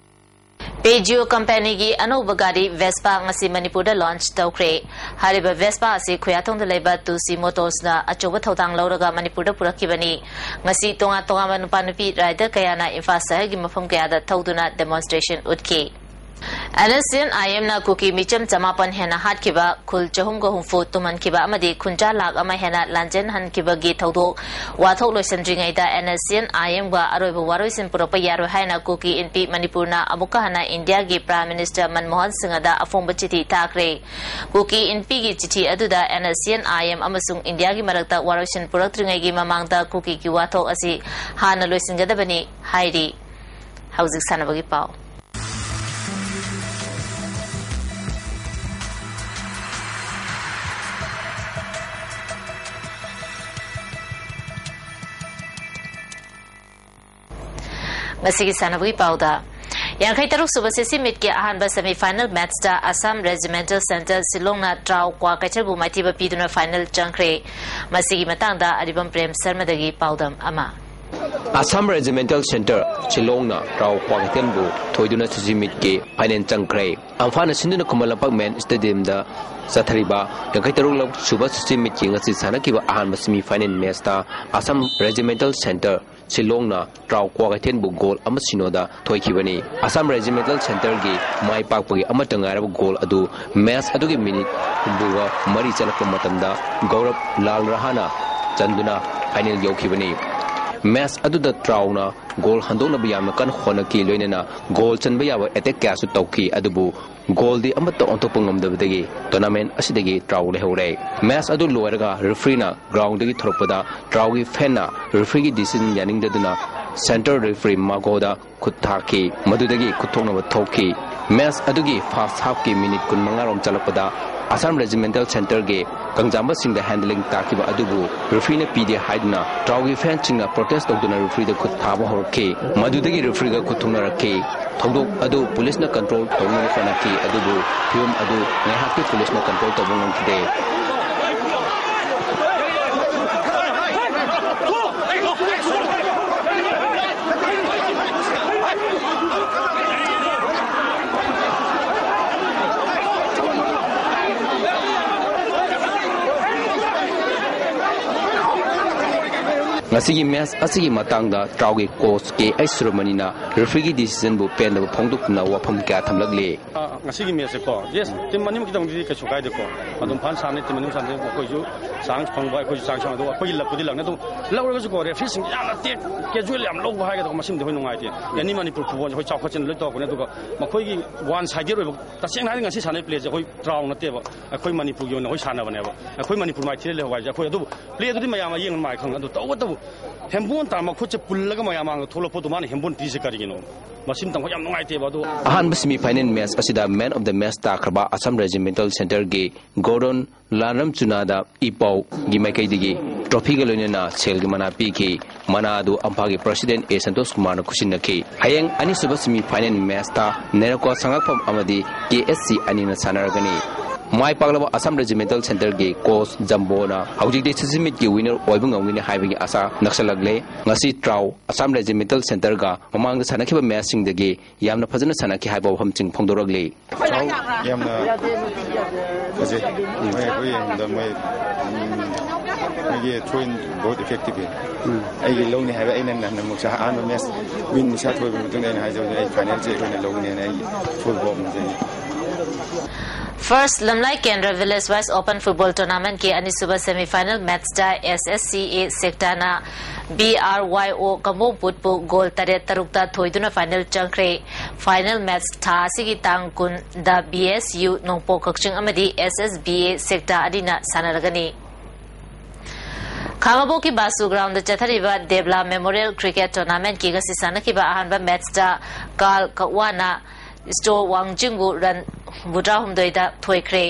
ꯄꯦꯖꯤꯑꯣ ꯀꯝꯄꯦꯅꯤꯒꯤ ꯑꯅꯧꯕ ꯒꯥꯔꯤ ꯚꯦꯁꯄꯥ ꯉꯁꯤ ꯃꯅꯤꯄꯨꯔꯗ ꯂꯣꯟꯆ ꯇꯧꯈ꯭ꯔꯦ꯫ ꯍꯥꯏꯔꯤꯕ ꯚꯦꯁꯄꯥ ꯑꯁꯤ ꯈꯨꯌꯥꯊꯣꯡꯗ ꯂꯩꯕ ꯇꯨꯁꯤ ꯃꯣꯇꯣꯔꯁꯅ ꯑꯆꯧꯕ ꯊꯧꯗꯥꯡ ꯂꯧꯔꯒ ꯃꯅꯤꯄꯨꯔꯗ ꯄꯨꯔꯛꯈꯤꯕꯅꯤ꯫ ꯉꯁꯤ ꯇꯣꯉꯥꯟ ꯇꯣꯉꯥꯟꯕ ꯅꯨꯄꯥ ꯅꯨꯄꯤ ꯔꯥꯏꯗꯔ ꯀꯌꯥꯅ ꯏꯝꯐꯥꯜ ꯁꯍꯔꯒꯤ ꯃꯐꯝ ꯀꯌꯥꯗ ꯊꯧꯗꯨꯅ ꯗꯦꯃꯣꯟꯁꯇ꯭ꯔꯦꯁꯟ ꯎꯠꯈꯤ꯫ ꯑꯦꯟ ꯑꯦꯁ ꯁꯤ ꯑꯦꯟ ꯑꯥꯏ ꯑꯦꯝꯅ ꯀꯨꯀꯤ ꯃꯤꯆꯝ ꯆꯃꯥꯄꯟ ꯍꯦꯟꯅ ꯍꯥꯠꯈꯤꯕ, ꯈꯨꯜ ꯆꯍꯨꯝꯒ ꯍꯨꯝꯐꯨ ꯇꯨꯝꯍꯟꯈꯤꯕ ꯑꯃꯗꯤ ꯈꯨꯟꯖꯥ ꯂꯥꯈ ꯑꯃ ꯍꯦꯟꯅ ꯂꯥꯟꯖꯦꯟꯍꯟꯈꯤꯕꯒꯤ ꯊꯧꯗꯣꯛ ꯋꯥꯊꯣꯛ ꯂꯣꯏꯁꯤꯟꯗ꯭ꯔꯤꯉꯩꯗ ꯑꯦꯟ ꯑꯦꯁ ꯁꯤ ꯑꯦꯟ ꯑꯥꯏ ꯑꯦꯝꯒ ꯑꯔꯣꯏꯕ ꯋꯥꯔꯣꯏꯁꯤꯟ ꯄꯨꯔꯛꯄ ꯌꯥꯔꯣꯏ ꯍꯥꯏꯅ ꯀꯨꯀꯤ ꯏꯟꯄꯤ ꯃꯅꯤꯄꯨꯔꯅ ꯑꯃꯨꯛꯀ ꯍꯟꯅ ꯏꯟꯗꯤꯌꯥꯒꯤ ꯄ꯭ꯔꯥꯏꯝ ꯃꯤꯅꯤꯁꯇꯔ ꯃꯟꯃꯣꯍꯟ ꯁꯤꯡꯍꯗ ꯑꯐꯣꯡꯕ ꯆꯤꯊꯤ ꯊꯥꯈ꯭ꯔꯦ꯫ ꯀꯨꯀꯤ ꯏꯟꯄꯤꯒꯤ ꯆꯤꯊꯤ ꯑꯗꯨꯗ and S C and I M ꯑꯃꯁꯨꯡ ꯏꯟꯗꯤꯌꯥꯒꯤ ꯃꯔꯛꯇ ꯋꯥꯔꯣꯏꯁꯤꯟ ꯄꯨꯔꯛꯇ꯭ꯔꯤꯉꯩꯒꯤ ꯃꯃꯥꯡꯗ ꯀꯨꯀꯤꯒꯤ ꯋꯥꯊꯣꯛ ꯑꯁꯤ ꯍꯥꯟꯅ ꯂꯣꯏꯁꯤꯟꯒꯗꯕꯅꯤ ꯍꯥꯏꯔꯤ꯫ ꯍꯧꯖꯤꯛ ꯁꯥꯟꯅꯕꯒꯤ ꯄꯥꯎ꯫ ꯉꯁꯤꯒꯤ ꯁꯥꯟꯅꯕꯒꯤ ꯄꯥꯎꯗ, ꯌꯥꯡꯈꯩ ꯇꯔꯨꯛ ꯁꯨꯕ ꯁꯤꯁꯤ ꯃꯤꯠꯀꯤ ꯑꯍꯥꯟꯕ ꯁꯦꯃꯤ ꯐꯥꯏꯅꯦꯜ ꯃꯦꯠꯆꯇ ꯑꯁꯥꯝ ꯔꯦꯖꯤꯃꯦꯟꯇꯦꯜ ꯁꯦꯟꯇꯔ ꯁꯤꯂꯣꯡꯅ ꯇ꯭ꯔꯥꯎ ꯀ꯭ꯋꯥꯀꯩꯊꯦꯜꯕꯨ ꯃꯥꯏꯊꯤꯕ ꯄꯤꯗꯨꯅ ꯐꯥꯏꯅꯦꯜ ꯆꯪꯈ꯭ꯔꯦ꯫ ꯃꯁꯤꯒꯤ ꯃꯇꯥꯡꯗ ꯑꯔꯤꯕꯝ ꯄ꯭ꯔꯦꯝ ꯁꯔꯃꯗꯒꯤ ꯄꯥꯎꯗꯝ ꯑꯃ꯫ ꯑꯁꯥꯝ ꯔꯦꯖꯤꯃꯦꯟꯇꯦꯜ ꯁꯦꯟꯇꯔ ꯁꯤꯂꯣꯡꯅ ꯇ꯭ꯔꯥꯎ ꯀ꯭ꯋꯥꯀꯩꯊꯦꯜꯕꯨ ꯊꯣꯏꯗꯨꯅ ꯁꯤꯁꯤ ꯃꯤꯠꯀꯤ ꯐꯥꯏꯅꯦꯜ ꯆꯪꯈ꯭ꯔꯦ꯫ ꯑꯝꯐꯥꯅ ꯁꯤꯟꯗꯨꯅ ꯈꯨꯃꯟ ꯂꯝꯄꯥꯛ ꯃꯦꯟ ꯁ꯭ꯇꯦꯗꯤꯌꯝꯗ ꯆꯠꯊꯔꯤꯕ ꯌꯥꯡꯈꯩ ꯇꯔꯨꯛ ꯁꯨꯕ ꯁꯤꯁꯤ ꯃꯤꯠꯀꯤ ꯉꯁꯤ ꯁꯥꯟꯅꯈꯤꯕ ꯑꯍꯥꯟꯕ ꯁꯦꯃꯤ ꯐꯥꯏꯅꯦꯜ ꯃꯦꯠꯆꯇ ꯑꯁꯥꯝ ꯔꯦꯖꯤꯃꯦꯟꯇꯦꯜ ꯁꯦꯟꯇꯔ ꯁꯤꯂꯣꯡꯅ ꯇ꯭ꯔꯥꯎ ꯀ꯭ꯋꯥꯀꯩꯊꯦꯜꯕꯨ ꯒꯣꯜ ꯑꯃ ꯁꯤꯅꯣꯗ ꯊꯣꯏꯈꯤꯕꯅꯤ꯫ ꯑꯁꯥꯝ ꯔꯦꯖꯤꯃꯦꯟꯇꯦꯜ ꯁꯦꯟꯇꯔꯒꯤ ꯃꯥꯏ ꯄꯥꯛꯄꯒꯤ ꯑꯃꯠꯇ ꯉꯥꯏꯔꯕ ꯒꯣꯜ ꯑꯗꯨ ꯃꯦꯆ ꯑꯗꯨꯒꯤ ꯃꯤꯅꯤꯠ ꯍꯨꯝꯐꯨꯒ ꯃꯔꯤ ꯆꯠꯂꯛꯄ ꯃꯇꯝꯗ ꯒꯧꯔꯕ ꯂꯥꯜ ꯔꯍꯥꯅ ꯆꯟꯗꯨꯅ ꯐꯥꯏꯅꯦꯜ ꯌꯧꯈꯤꯕꯅꯤ꯫ ꯃꯦꯆ ꯑꯗꯨꯗ ꯇ꯭ꯔꯥꯎꯅ ꯒꯣꯜ ꯍꯟꯗꯣꯛꯅꯕ ꯌꯥꯝꯅ ꯀꯟꯅ ꯍꯣꯠꯅꯈꯤ, ꯂꯣꯏꯅꯅ ꯒꯣꯜ ꯆꯟꯕ ꯌꯥꯕ ꯑꯦꯇꯦꯛ ꯀꯌꯥꯁꯨ ꯇꯧꯈꯤ, ꯑꯗꯨꯕꯨ ꯒꯣꯜꯗꯤ ꯑꯃꯠꯇ ꯑꯣꯟꯊꯣꯛꯄ ꯉꯝꯗꯕꯗꯒꯤ ꯇꯣꯔꯅꯥꯃꯦꯟ ꯑꯁꯤꯗꯒꯤ ꯇ꯭ꯔꯥꯎ ꯂꯩꯍꯧꯔꯦ꯫ ꯃꯦꯆ ꯑꯗꯨ ꯂꯣꯏꯔꯒ ꯔꯦꯐ꯭ꯔꯤꯅ ꯒ꯭ꯔꯥꯎꯟꯗꯒꯤ ꯊꯣꯔꯛꯄꯗ ꯇ꯭ꯔꯥꯎꯒꯤ ꯐꯦꯟꯅ ꯔꯦꯐ꯭ꯔꯤꯒꯤ ꯗꯤꯁꯤꯖꯟ ꯌꯥꯅꯤꯡꯗꯗꯨꯅ ꯁꯦꯟꯇꯔ ꯔꯦꯐ꯭ꯔꯤ ꯃꯥꯒꯣꯗ ꯈꯨꯠ ꯊꯥꯈꯤ꯫ ꯃꯗꯨꯗꯒꯤ ꯈꯨꯠꯊꯣꯛꯅꯕ ꯊꯣꯛꯈꯤ꯫ ꯃꯦꯆ ꯑꯗꯨꯒꯤ ꯐꯥꯔꯁ ꯍꯥꯐꯀꯤ ꯃꯤꯅꯤꯠ ꯀꯨꯟꯃꯉꯥ ꯔꯣꯝ ꯆꯠꯂꯛꯄꯗ ꯑꯁꯥꯝ ꯔꯦꯖꯤꯃꯦꯟꯇꯦꯜ ꯁꯦꯟꯇꯔꯒꯤ ꯀꯪꯖꯥꯝꯕꯁꯤꯡꯗ ꯍꯦꯟꯗꯂꯤꯡ ꯇꯥꯈꯤꯕ ꯑꯗꯨꯕꯨ ꯔꯦꯐ꯭ꯔꯤꯅ ꯄꯤꯗꯦ ꯍꯥꯏꯗꯨꯅ ꯇ꯭ꯔꯥꯎꯒꯤ ꯐꯦꯟꯁꯤꯡꯅ ꯄ꯭ꯔꯣꯇꯦꯁ ꯇꯧꯗꯨꯅ ꯔꯦꯐ꯭ꯔꯤꯗ ꯈꯨꯠ ꯊꯥꯕ ꯍꯧꯔꯛꯈꯤ꯫ ꯃꯗꯨꯗꯒꯤ ꯔꯦꯐ꯭ꯔꯤꯒ ꯈꯨꯠ ꯊꯣꯛꯅꯔꯛꯈꯤ꯫ ꯊꯧꯗꯣꯛ ꯑꯗꯨ ꯄꯨꯂꯤꯁꯅ ꯀꯟꯇ꯭ꯔꯣꯜ ꯇꯧꯅꯕ ꯍꯣꯠꯅꯈꯤ, ꯑꯗꯨꯕꯨ ꯐꯤꯚꯝ ꯑꯗꯨ ꯉꯥꯏꯍꯥꯛꯀꯤ ꯄꯨꯂꯤꯁꯅ ꯀꯟꯇ꯭ꯔꯣꯜ ꯇꯧꯕ ꯉꯝꯈꯤꯗꯦ꯫ ꯉꯁꯤꯒꯤ ꯃꯦꯆ ꯑꯁꯤꯒꯤ ꯃꯇꯥꯡꯗ ꯇ꯭ꯔꯥꯎꯒꯤ ꯀꯣꯆ ꯀꯦ ꯑꯩꯆ ꯁꯨꯔꯃꯅꯤꯅ ꯔꯦꯐ꯭ꯔꯤꯒꯤ ꯗꯤꯁꯤꯖꯟꯕꯨ ꯄꯦꯟꯗꯕ ꯐꯣꯡꯗꯣꯛꯇꯨꯅ ꯋꯥꯐꯝ ꯀꯌꯥ ꯊꯝꯂꯛꯂꯤ꯫ ꯑ, ꯉꯁꯤꯒꯤ ꯃꯦꯆꯁꯦꯀꯣ, ꯌꯦꯁ, ꯇꯤꯝ ꯑꯅꯤꯃꯛꯀꯤꯗꯃꯛꯇꯗꯤ ꯀꯩꯁꯨ ꯀꯥꯏꯗꯦꯀꯣ꯫ ꯑꯗꯨꯝ ꯐꯖꯅ ꯁꯥꯟꯅꯩ, ꯇꯤꯝ ꯑꯅꯤꯃꯛ ꯁꯥꯟꯅꯩ, ꯃꯈꯣꯏꯁꯨ ꯆꯥꯟꯁ ꯐꯪꯕ, ꯑꯩꯈꯣꯏꯁꯨ ꯆꯥꯟꯁ ꯐꯪꯕ, ꯑꯗꯨ ꯑꯩꯈꯣꯏꯒꯤ ꯂꯛꯄꯨꯗꯤ ꯂꯛꯅꯦ꯫ ꯑꯗꯨ ꯂꯧꯔꯒꯁꯨꯀꯣ, ꯔꯦꯐ꯭ꯔꯤꯁꯤꯡ ꯌꯥꯝꯅ ꯇꯦꯛ ꯀꯦꯖꯨꯋꯦꯜ ꯌꯥꯝ ꯂꯧꯕ ꯍꯥꯏꯒꯗ꯭ꯔꯥ, ꯃꯁꯤꯃꯗꯤ ꯑꯩꯈꯣꯏ ꯅꯨꯡꯉꯥꯏꯇꯦ꯫ ꯑꯦꯅꯤ ꯃꯅꯤꯄꯨꯔ ꯐꯨꯠꯕꯣꯜꯁꯦ ꯑꯩꯈꯣꯏ ꯆꯥꯎꯈꯠꯁꯦꯅ ꯂꯣꯏ ꯇꯧꯔꯛꯄꯅꯦ, ꯑꯗꯨꯒ ꯃꯈꯣꯏꯒꯤ ꯋꯥꯟ ꯁꯥꯏꯗꯦꯠ ꯑꯣꯏꯕ, ꯇꯁꯦꯡꯅ ꯍꯥꯏꯔꯗꯤ ꯉꯁꯤ ꯁꯥꯟꯅꯔꯤ ꯄ꯭ꯂꯦꯁꯦ ꯑꯩꯈꯣꯏ ꯇ꯭ꯔꯥꯎ ꯅꯠꯇꯦꯕ, ꯑꯩꯈꯣꯏ ꯃꯅꯤꯄꯨꯔꯒꯤ ꯑꯣꯏꯅ ꯑꯩꯈꯣꯏ ꯁꯥꯟꯅꯕꯅꯦꯕ꯫ ꯑꯩꯈꯣꯏ ꯃꯅꯤꯄꯨꯔ ꯃꯥꯏꯊꯤꯔ ꯂꯩꯍꯧ ꯍꯥꯏꯁꯦ ꯑꯩꯈꯣꯏ, ꯑꯗꯨꯕꯨ ꯄ꯭ꯂꯦꯗꯨꯗꯤ ꯃꯌꯥꯝ ꯑꯌꯦꯡꯕ ꯃꯥꯏ ꯈꯪꯉꯦ꯫ ꯑꯗꯨ ꯇꯧꯕꯇꯕꯨ ꯍꯦꯝꯕꯣꯟ ꯇꯥꯔ ꯃꯈꯨꯠꯁꯦ ꯄꯨꯜꯂꯒ ꯃꯌꯥꯝ ꯃꯥꯡꯗ ꯊꯣꯛꯂꯛꯄꯗꯣ ꯃꯥꯅ ꯍꯦꯝꯕꯣꯟ ꯄꯤꯁꯦ ꯀꯔꯤꯒꯤꯅꯣ? ꯃꯁꯤꯝꯇꯪ ꯍꯣꯏ ꯌꯥꯝ ꯅꯨꯡꯉꯥꯏꯇꯦꯕ꯫ ꯑꯗꯣ ꯑꯍꯥꯟꯕ ꯁꯦꯃꯤ ꯐꯥꯏꯅꯦꯜ ꯃꯦꯆ ꯑꯁꯤꯗ ꯃꯦꯟ ꯑꯣꯐ ꯗ ꯃꯦꯆ ꯇꯥꯈ꯭ꯔꯕ ꯑꯁꯥꯝ ꯔꯦꯖꯤꯃꯦꯟꯇꯦꯜ ꯁꯦꯟꯇꯔꯒꯤ ꯒꯣꯔꯗꯣꯟ ꯂꯥꯟꯔꯝꯆꯨꯅꯥꯗ ꯏ ꯄꯥꯎꯒꯤ ꯃꯥꯏꯀꯩꯗꯒꯤ ꯇ꯭ꯔꯣꯐꯤꯒ ꯂꯣꯏꯅꯅ ꯁꯦꯜꯒꯤ ꯃꯅꯥ ꯄꯤꯈꯤ꯫ ꯃꯅꯥ ꯑꯗꯨ ꯑꯝꯐꯥꯒꯤ ꯄ꯭ꯔꯁꯤꯗꯦꯟ ꯑꯦ ꯁꯟꯇꯣꯁ ꯀꯨꯃꯥꯔꯅ ꯈꯨꯠꯁꯤꯟꯅꯈꯤ꯫ ꯍꯌꯦꯡ ꯑꯅꯤꯁꯨꯕ ꯁꯦꯃꯤ ꯐꯥꯏꯅꯦꯜ ꯃꯦꯆꯇ ꯅꯦꯔꯣꯀꯣ ꯁꯉꯥꯛꯐꯝ ꯑꯃꯗꯤ ꯀꯦ ꯑꯦꯁ ꯁꯤ ꯑꯅꯤꯅ ꯁꯥꯟꯅꯔꯒꯅꯤ꯫ ꯃꯥꯏ ꯄꯥꯛꯂꯕ ꯑꯁꯥꯝ ꯔꯦꯖꯤꯃꯦꯟꯇꯦꯜ ꯁꯦꯟꯇꯔꯒꯤ ꯀꯣꯆ ꯖꯝꯕꯣꯅ ꯍꯧꯖꯤꯛꯇꯤ ꯁꯤꯁꯤꯃꯤꯠꯀꯤ ꯋꯤꯅꯔ ꯑꯣꯏꯕ ꯉꯝꯒꯅꯤ ꯍꯥꯏꯕꯒꯤ ꯑꯁꯥ ꯅꯛꯁꯜꯂꯛꯂꯦ꯫ ꯉꯁꯤ ꯇ꯭ꯔꯥꯎ ꯑꯁꯥꯝ ꯔꯦꯖꯤꯃꯦꯟꯇꯦꯜ ꯁꯦꯟꯇꯔꯒ ꯃꯃꯥꯡꯗ ꯁꯥꯟꯅꯈꯤꯕ ꯃꯦꯆꯁꯤꯡꯗꯒꯤ ꯌꯥꯝꯅ ꯐꯖꯅ ꯁꯥꯟꯅꯈꯤ ꯍꯥꯏꯕ ꯋꯥꯐꯝꯁꯤꯡ ꯐꯣꯡꯗꯣꯔꯛꯂꯤ꯫ ꯆꯥꯎ ꯌꯥꯝꯅ ꯐꯖꯩ꯫ ꯃꯣꯏ ꯑꯩꯈꯣꯏ ꯌꯦꯡꯕꯗ ꯃꯣꯏ, ꯎꯝ, ꯃꯣꯏꯒꯤ ꯊ꯭ꯔꯣ ꯏꯟ ꯕꯣꯠ ꯏꯐꯦꯛꯇꯤꯚ ꯑꯩꯒꯤ ꯂꯧꯅꯤ ꯍꯥꯏꯕ ꯑꯩꯅ ꯅꯍꯥꯟꯃꯨꯛꯁꯦ ꯑꯍꯥꯟꯕ ꯃꯦꯠꯆ ꯋꯤꯟ ꯏꯁꯥ ꯊꯣꯏꯕ ꯃꯇꯨꯡꯗ ꯑꯩꯅ ꯍꯥꯏꯖꯕꯅꯤ, ꯑꯩ ꯐꯥꯏꯅꯦꯜꯁꯦ ꯑꯩꯈꯣꯏꯅ ꯂꯧꯒꯅꯤ ꯍꯥꯏꯅ ꯑꯩꯒꯤ ꯐꯨꯜ ꯍꯣꯞ ꯂꯩꯖꯩ꯫ First Lamlai Kendra Village Wise Open Football Tournament ꯀꯤ ꯑꯅꯤꯁꯨꯕ semi final match ꯇ S S C A sector ꯅ B R Y O ꯀꯥꯡꯕꯣꯡꯄꯨꯠꯄꯨ ꯒꯣꯜ ꯇꯔꯦꯠ ꯇꯔꯨꯛꯇ ꯊꯣꯏꯗꯨꯅ ꯐꯥꯏꯅꯦꯜ ꯆꯪꯈ꯭ꯔꯦ꯫ ꯐꯥꯏꯅꯦꯜ ꯃꯦꯠꯆ ꯊꯥ ꯑꯁꯤꯒꯤ ꯇꯥꯡ ꯀꯨꯟꯗ B S U ꯅꯣꯡꯄꯣꯛ ꯀꯛꯆꯤꯡ ꯑꯃꯗꯤ S S B A sector ꯑꯅꯤꯅ ꯁꯥꯟꯅꯔꯒꯅꯤ꯫ ꯈꯥꯉꯕꯣꯛꯀꯤ ꯕꯥꯁꯨ ꯒ꯭ꯔꯥꯎꯟꯗ ꯆꯠꯊꯔꯤꯕ ꯗꯦꯕꯂꯥ ꯃꯦꯃꯣꯔꯤꯌꯦꯜ ꯀ꯭ꯔꯤꯀꯦꯠ ꯇꯣꯔꯅꯥꯃꯦꯟꯠꯀꯤ ꯉꯁꯤ ꯁꯥꯟꯅꯈꯤꯕ ꯑꯍꯥꯟꯕ ꯃꯦꯠꯆꯇ ꯀꯥꯜ ꯀꯛꯋꯥꯅ ꯏꯁꯇꯣ ꯋꯥꯡꯖꯤꯡꯕꯨ ꯔꯟ ꯍꯨꯝꯐꯨꯇꯔꯥꯍꯨꯝꯗꯣꯏꯗ ꯊꯣꯏꯈ꯭ꯔꯦ꯫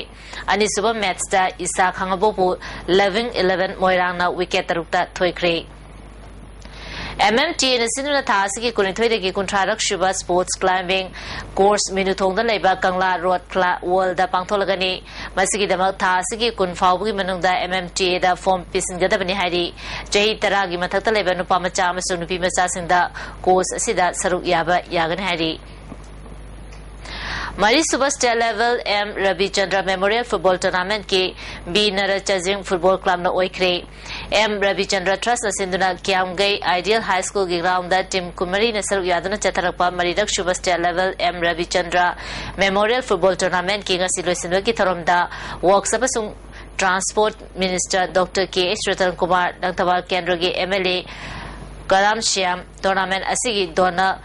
ꯑꯅꯤꯁꯨꯕ ꯃꯦꯠꯆꯇ ꯏꯁꯥ ꯈꯥꯉꯕꯣꯛꯄꯨ ꯂꯚꯤꯡ ꯏꯂꯦꯚꯦꯟ ꯃꯣꯏꯔꯥꯡꯅ ꯋꯤꯀꯦꯠ ꯇꯔꯨꯛꯇ ꯊꯣꯏꯈ꯭ꯔꯦ꯫ M M T Aꯅ ꯁꯤꯟꯗꯨꯅ ꯊꯥ ꯑꯁꯤꯒꯤ ꯀꯨꯟꯅꯤꯊꯣꯏꯗꯒꯤ ꯀꯨꯟꯊ꯭ꯔꯥꯔꯛ ꯁꯨꯕ ꯁ꯭ꯄꯣꯔꯠꯁ ꯀ꯭ꯂꯥꯏꯝꯕꯤꯡ ꯀꯣꯔꯁ ꯃꯤꯅꯨꯊꯣꯡꯗ ꯂꯩꯕ ꯀꯪꯂꯥ ꯔꯣꯗ ꯀ꯭ꯂꯥ-, ꯋꯥꯔꯜꯗ ꯄꯥꯡꯊꯣꯛꯂꯒꯅꯤ꯫ ꯃꯁꯤꯒꯤꯗꯃꯛ ꯊꯥ ꯑꯁꯤꯒꯤ ꯀꯨꯟ ꯐꯥꯎꯕꯒꯤ ꯃꯅꯨꯡꯗ M M T Aꯗ ꯐꯣꯔꯝ ꯄꯤꯁꯤꯟꯒꯗꯕꯅꯤ ꯍꯥꯏꯔꯤ꯫ ꯆꯍꯤ ꯇꯔꯥꯒꯤ ꯃꯊꯛꯇ ꯂꯩꯕ ꯅꯨꯄꯥ ꯃꯆꯥ ꯑꯃꯁꯨꯡ ꯅꯨꯄꯤ ꯃꯆꯥꯁꯤꯡꯗ ꯀꯣꯔꯁ ꯑꯁꯤꯗ ꯁꯔꯨꯛ ꯌꯥꯕ ꯌꯥꯒꯅꯤ ꯍꯥꯏꯔꯤ꯫ ꯃꯔꯤꯁꯨꯕ state level M Ravichandra Memorial Football Tournamentꯀꯤ B ꯅꯔ ꯆꯥꯖꯤꯡ ꯐꯨꯠꯕꯣꯜ ꯀ꯭ꯂꯕꯅ ꯑꯣꯏꯈ꯭ꯔꯦ꯫ M Ravichandra Trustꯅ ꯁꯤꯟꯗꯨꯅ ꯀ꯭ꯌꯥꯝꯒꯩ Ideal High Schoolꯒꯤ ꯒ꯭ꯔꯥꯎꯟꯗ ꯇꯤꯝ ꯀꯨꯟꯃꯔꯤꯅ ꯁꯔꯨꯛ ꯌꯥꯗꯨꯅ ꯆꯠꯊꯔꯛꯄ ꯃꯔꯤꯔꯛ ꯁꯨꯕ state level M Ravichandra Memorial Football Tournamentꯀꯤ ꯉꯁꯤ ꯂꯣꯏꯁꯤꯟꯕꯒꯤ ꯊꯧꯔꯝꯗ Works ꯑꯃꯁꯨꯡ Transport Minister Doctor K H Ratan Kumar, Langthabal ꯀꯦꯟꯗ꯭ꯔꯒꯤ M L A Karam Shyam, tournament ꯑꯁꯤꯒꯤ donor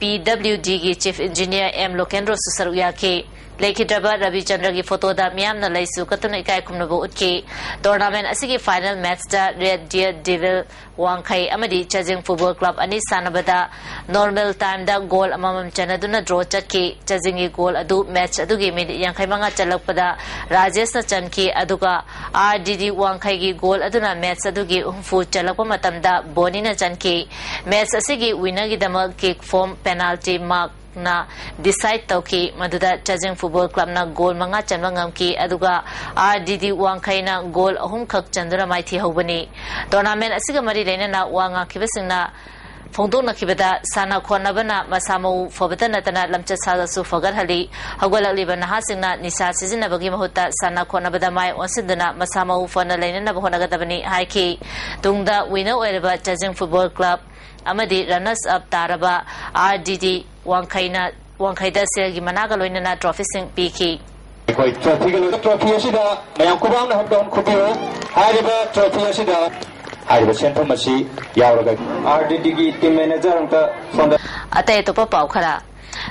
P W Dꯒꯤ Chief Engineer M ꯂꯣꯀꯦꯟꯗ꯭ꯔꯣꯁꯨ ꯁꯔꯨꯛ ꯌꯥꯈꯤ꯫ ꯂꯩꯈꯤꯗ꯭ꯔꯕ ꯔꯕꯤꯆꯟꯗ꯭ꯔꯒꯤ ꯐꯣꯇꯣꯗ ꯃꯤꯌꯥꯝꯅ ꯂꯩꯁꯨ ꯀꯠꯇꯨꯅ ꯏꯀꯥꯏ ꯈꯨꯝꯅꯕ ꯎꯠꯈꯤ꯫ Tournament ꯑꯁꯤꯒꯤ final matchꯇ Red Deer Devil ꯋꯥꯡꯈꯩ ꯑꯃꯗꯤ ꯆꯥꯖꯤꯡ ꯐꯨꯠꯕꯣꯜ ꯀ꯭ꯂꯕ ꯑꯅꯤ ꯁꯥꯟꯅꯕꯗ normal timeꯗ goal ꯑꯃꯃꯝ ꯆꯟꯅꯗꯨꯅ draw ꯆꯠꯈꯤ꯫ ꯆꯥꯖꯤꯡꯒꯤ goal ꯑꯗꯨ match ꯑꯗꯨꯒꯤ minute ꯌꯥꯡꯈꯩ ꯃꯉꯥ ꯆꯜꯂꯛꯄꯗ ꯔꯥꯖꯦꯁꯅ ꯆꯟꯈꯤ, ꯑꯗꯨꯒ R D D ꯋꯥꯡꯈꯩꯒꯤ goal ꯑꯗꯨꯅ match ꯑꯗꯨꯒꯤ ꯍꯨꯝꯐꯨ ꯆꯜꯂꯛꯄ ꯃꯇꯝꯗ ꯕꯣꯅꯤꯅ ꯆꯟꯈꯤ꯫ Match ꯑꯁꯤꯒꯤ winnerꯒꯤꯗꯃꯛ kick from penalty markꯅ decide ꯇꯧꯈꯤ, ꯃꯗꯨꯗ ꯆꯥꯖꯤꯡ ꯐꯨꯠꯕꯣꯜ ꯀ꯭ꯂꯕꯅ goal ꯃꯉꯥ ꯆꯟꯕ ꯉꯝꯈꯤ, ꯑꯗꯨꯒ R D D ꯋꯥꯡꯈꯩꯅ goal ꯑꯍꯨꯝꯈꯛ ꯆꯟꯗꯨꯅ ꯃꯥꯏꯊꯤꯍꯧꯕꯅꯤ꯫ Tournament ꯑꯁꯤꯒ ꯃꯔꯤ ꯂꯩꯅꯅ ꯋꯥ ꯉꯥꯡꯈꯤꯕꯁꯤꯡꯅ ꯐꯣꯡꯗꯣꯛꯅꯈꯤꯕꯗ, ꯁꯥꯟꯅ ꯈꯣꯠꯅꯕꯅ ꯃꯁꯥ ꯃꯎ ꯐꯕꯇ ꯅꯠꯇꯅ ꯂꯝꯆꯠ ꯁꯥꯖꯠꯁꯨ ꯐꯒꯠꯍꯜꯂꯤ꯫ ꯍꯧꯒꯠꯂꯛꯂꯤꯕ ꯅꯍꯥꯁꯤꯡꯅ ꯅꯤꯁꯥ ꯁꯤꯖꯤꯟꯅꯕꯒꯤ ꯃꯍꯨꯠꯇ ꯁꯥꯟꯅ ꯈꯣꯠꯅꯕꯗ ꯃꯥꯏ ꯑꯣꯟꯁꯤꯟꯗꯨꯅ ꯃꯁꯥ ꯃꯎ ꯐꯅ ꯂꯩꯅꯅꯕ ꯍꯣꯠꯅꯒꯗꯕꯅꯤ ꯍꯥꯏꯈꯤ꯫ ꯇꯨꯡꯗ winner ꯑꯣꯏꯔꯕ ꯆꯥꯖꯤꯡ ꯐꯨꯠꯕꯣꯜ ꯀ꯭ꯂꯕ ꯑꯃꯗꯤ runners up ꯇꯥꯔꯕ RDD ꯋꯥꯡꯈꯩꯅ, ꯋꯥꯡꯈꯩꯗ ꯁꯦꯜꯒꯤ ꯃꯅꯥꯒ ꯂꯣꯏꯅꯅ ꯇ꯭ꯔꯣꯐꯤꯁꯤꯡ ꯄꯤꯈꯤ꯫ ꯑꯩꯈꯣꯏ ꯇ꯭ꯔꯣꯐꯤꯒ ꯂꯣꯏꯅ, ꯇ꯭ꯔꯣꯐꯤ ꯑꯁꯤꯗ ꯃꯌꯥꯝ ꯈꯨꯕꯥꯛꯅ ꯍꯛꯇ ꯈꯨꯕꯤꯌꯨ꯫ ꯍꯥꯏꯔꯤꯕ ꯇ꯭ꯔꯣꯐꯤ ꯑꯁꯤꯗ ꯍꯥꯏꯔꯤꯕ ꯁꯦꯟꯐꯝ ꯑꯁꯤ ꯌꯥꯎꯔꯒ RDDꯒꯤ team manager ꯑꯝꯇ ꯁꯣꯝꯗ꯫ ꯑꯇꯩ ꯑꯇꯣꯞꯄ ꯄꯥꯎ ꯈꯔ꯫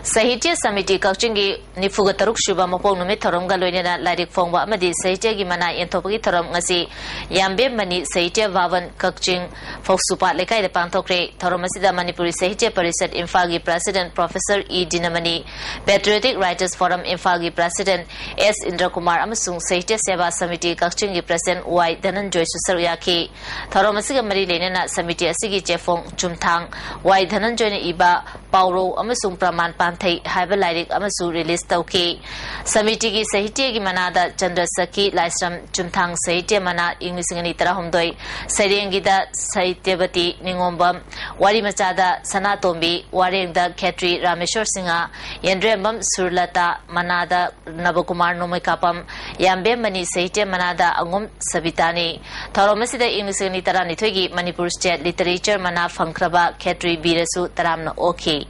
ꯁꯥꯍꯤꯇ꯭ꯌ ꯁꯃꯤꯇꯤ ꯀꯛꯆꯤꯡꯒꯤ ꯅꯤꯐꯨꯒ ꯇꯔꯨꯛ ꯁꯨꯕ ꯃꯄꯣꯛ ꯅꯨꯃꯤꯠ ꯊꯧꯔꯝꯒ ꯂꯣꯏꯅꯅ ꯂꯥꯏꯔꯤꯛ ꯐꯣꯡꯕ ꯑꯃꯗꯤ ꯁꯥꯍꯤꯇ꯭ꯌꯒꯤ ꯃꯅꯥ ꯌꯦꯟꯊꯣꯛꯄꯒꯤ ꯊꯧꯔꯝ ꯉꯁꯤ ꯌꯥꯝꯕꯦꯝ ꯃꯅꯤ ꯁꯥꯍꯤꯇ꯭ꯌ ꯚꯥꯕꯟ ꯀꯛꯆꯤꯡ ꯐꯧꯁꯨꯄꯥꯠ ꯂꯩꯀꯥꯏꯗ ꯄꯥꯡꯊꯣꯛꯈ꯭ꯔꯦ꯫ ꯊꯧꯔꯝ ꯑꯁꯤꯗ ꯃꯅꯤꯄꯨꯔꯤ ꯁꯥꯍꯤꯇ꯭ꯌ ꯄꯔꯤꯁꯠ ꯏꯝꯐꯥꯜꯒꯤ president Professor E ꯗꯤꯅꯃꯅꯤ, Patriotic Writers Forum ꯏꯝꯐꯥꯜꯒꯤ president ꯑꯦꯁ ꯏꯟꯗ꯭ꯔꯀꯨꯃꯥꯔ ꯑꯃꯁꯨꯡ ꯁꯥꯍꯤꯇ꯭ꯌ ꯁꯦꯕꯥ ꯁꯃꯤꯇꯤ ꯀꯛꯆꯤꯡꯒꯤ president ꯋꯥꯏ ꯙꯅꯟꯖꯣꯏꯁꯨ ꯁꯔꯨꯛ ꯌꯥꯈꯤ꯫ ꯊꯧꯔꯝ ꯑꯁꯤꯒ ꯃꯔꯤ ꯂꯩꯅꯅ ꯁꯃꯤꯇꯤ ꯑꯁꯤꯒꯤ ꯆꯦꯐꯣꯡ ꯆꯨꯝꯊꯥꯡ ꯋꯥꯏ ꯙꯅꯟꯖꯣꯏꯅ ꯏꯕ ꯄꯥꯎꯔꯧ ꯑꯃꯁꯨꯡ ꯄ꯭ꯔꯃꯥꯟ ꯄꯥꯟꯊꯩ ꯍꯥꯏꯕ ꯂꯥꯏꯔꯤꯛ ꯑꯃꯁꯨ release ꯇꯧꯈꯤ꯫ ꯁꯃꯤꯇꯤꯒꯤ ꯁꯥꯍꯤꯇ꯭ꯌꯒꯤ ꯃꯅꯥꯗ ꯆꯟꯗ꯭ꯔ ꯁꯈꯤ ꯂꯥꯏꯁ꯭ꯔꯝ, ꯆꯨꯝꯊꯥꯡ ꯁꯥꯍꯤꯇ꯭ꯌ ꯃꯅꯥ ꯏꯪ ꯂꯤꯁꯤꯡ ꯑꯅꯤ ꯇꯔꯥꯍꯨꯝꯗꯣꯏ, ꯁꯩꯔꯦꯡꯒꯤꯗ ꯁꯥꯍꯤꯇ꯭ꯌꯕꯇꯤ ꯅꯤꯉꯣꯝꯕꯝ, ꯋꯥꯔꯤ ꯃꯆꯥꯗ ꯁꯅꯥꯇꯣꯝꯕꯤ, ꯋꯥꯔꯦꯡꯗ ꯈꯦꯇ꯭ꯔꯤ ꯔꯥꯃꯦꯁꯣꯔ ꯁꯤꯡꯍ, ꯌꯦꯟꯗ꯭ꯔꯦꯝꯕꯝ ꯁꯨꯔꯂꯇꯥ, ꯃꯅꯥꯗ ꯅꯕꯀꯨꯃꯥꯔ ꯅꯣꯡꯃꯩꯀꯥꯄꯝ, ꯌꯥꯝꯕꯦꯝ ꯃꯅꯤ ꯁꯥꯍꯤꯇ꯭ꯌ ꯃꯅꯥꯗ ꯑꯉꯨꯝ ꯁꯕꯤꯇꯥꯅꯤ꯫ ꯊꯧꯔꯝ ꯑꯁꯤꯗ ꯏꯪ ꯂꯤꯁꯤꯡ ꯑꯅꯤ ꯇꯔꯥꯅꯤꯊꯣꯏꯒꯤ ꯃꯅꯤꯄꯨꯔ State Literature ꯃꯅꯥ ꯐꯪꯈ꯭ꯔꯕ ꯈꯦꯇ꯭ꯔꯤ ꯕꯤꯔꯁꯨ ꯇꯔꯥꯝꯅ ꯑꯣꯛꯈꯤ꯫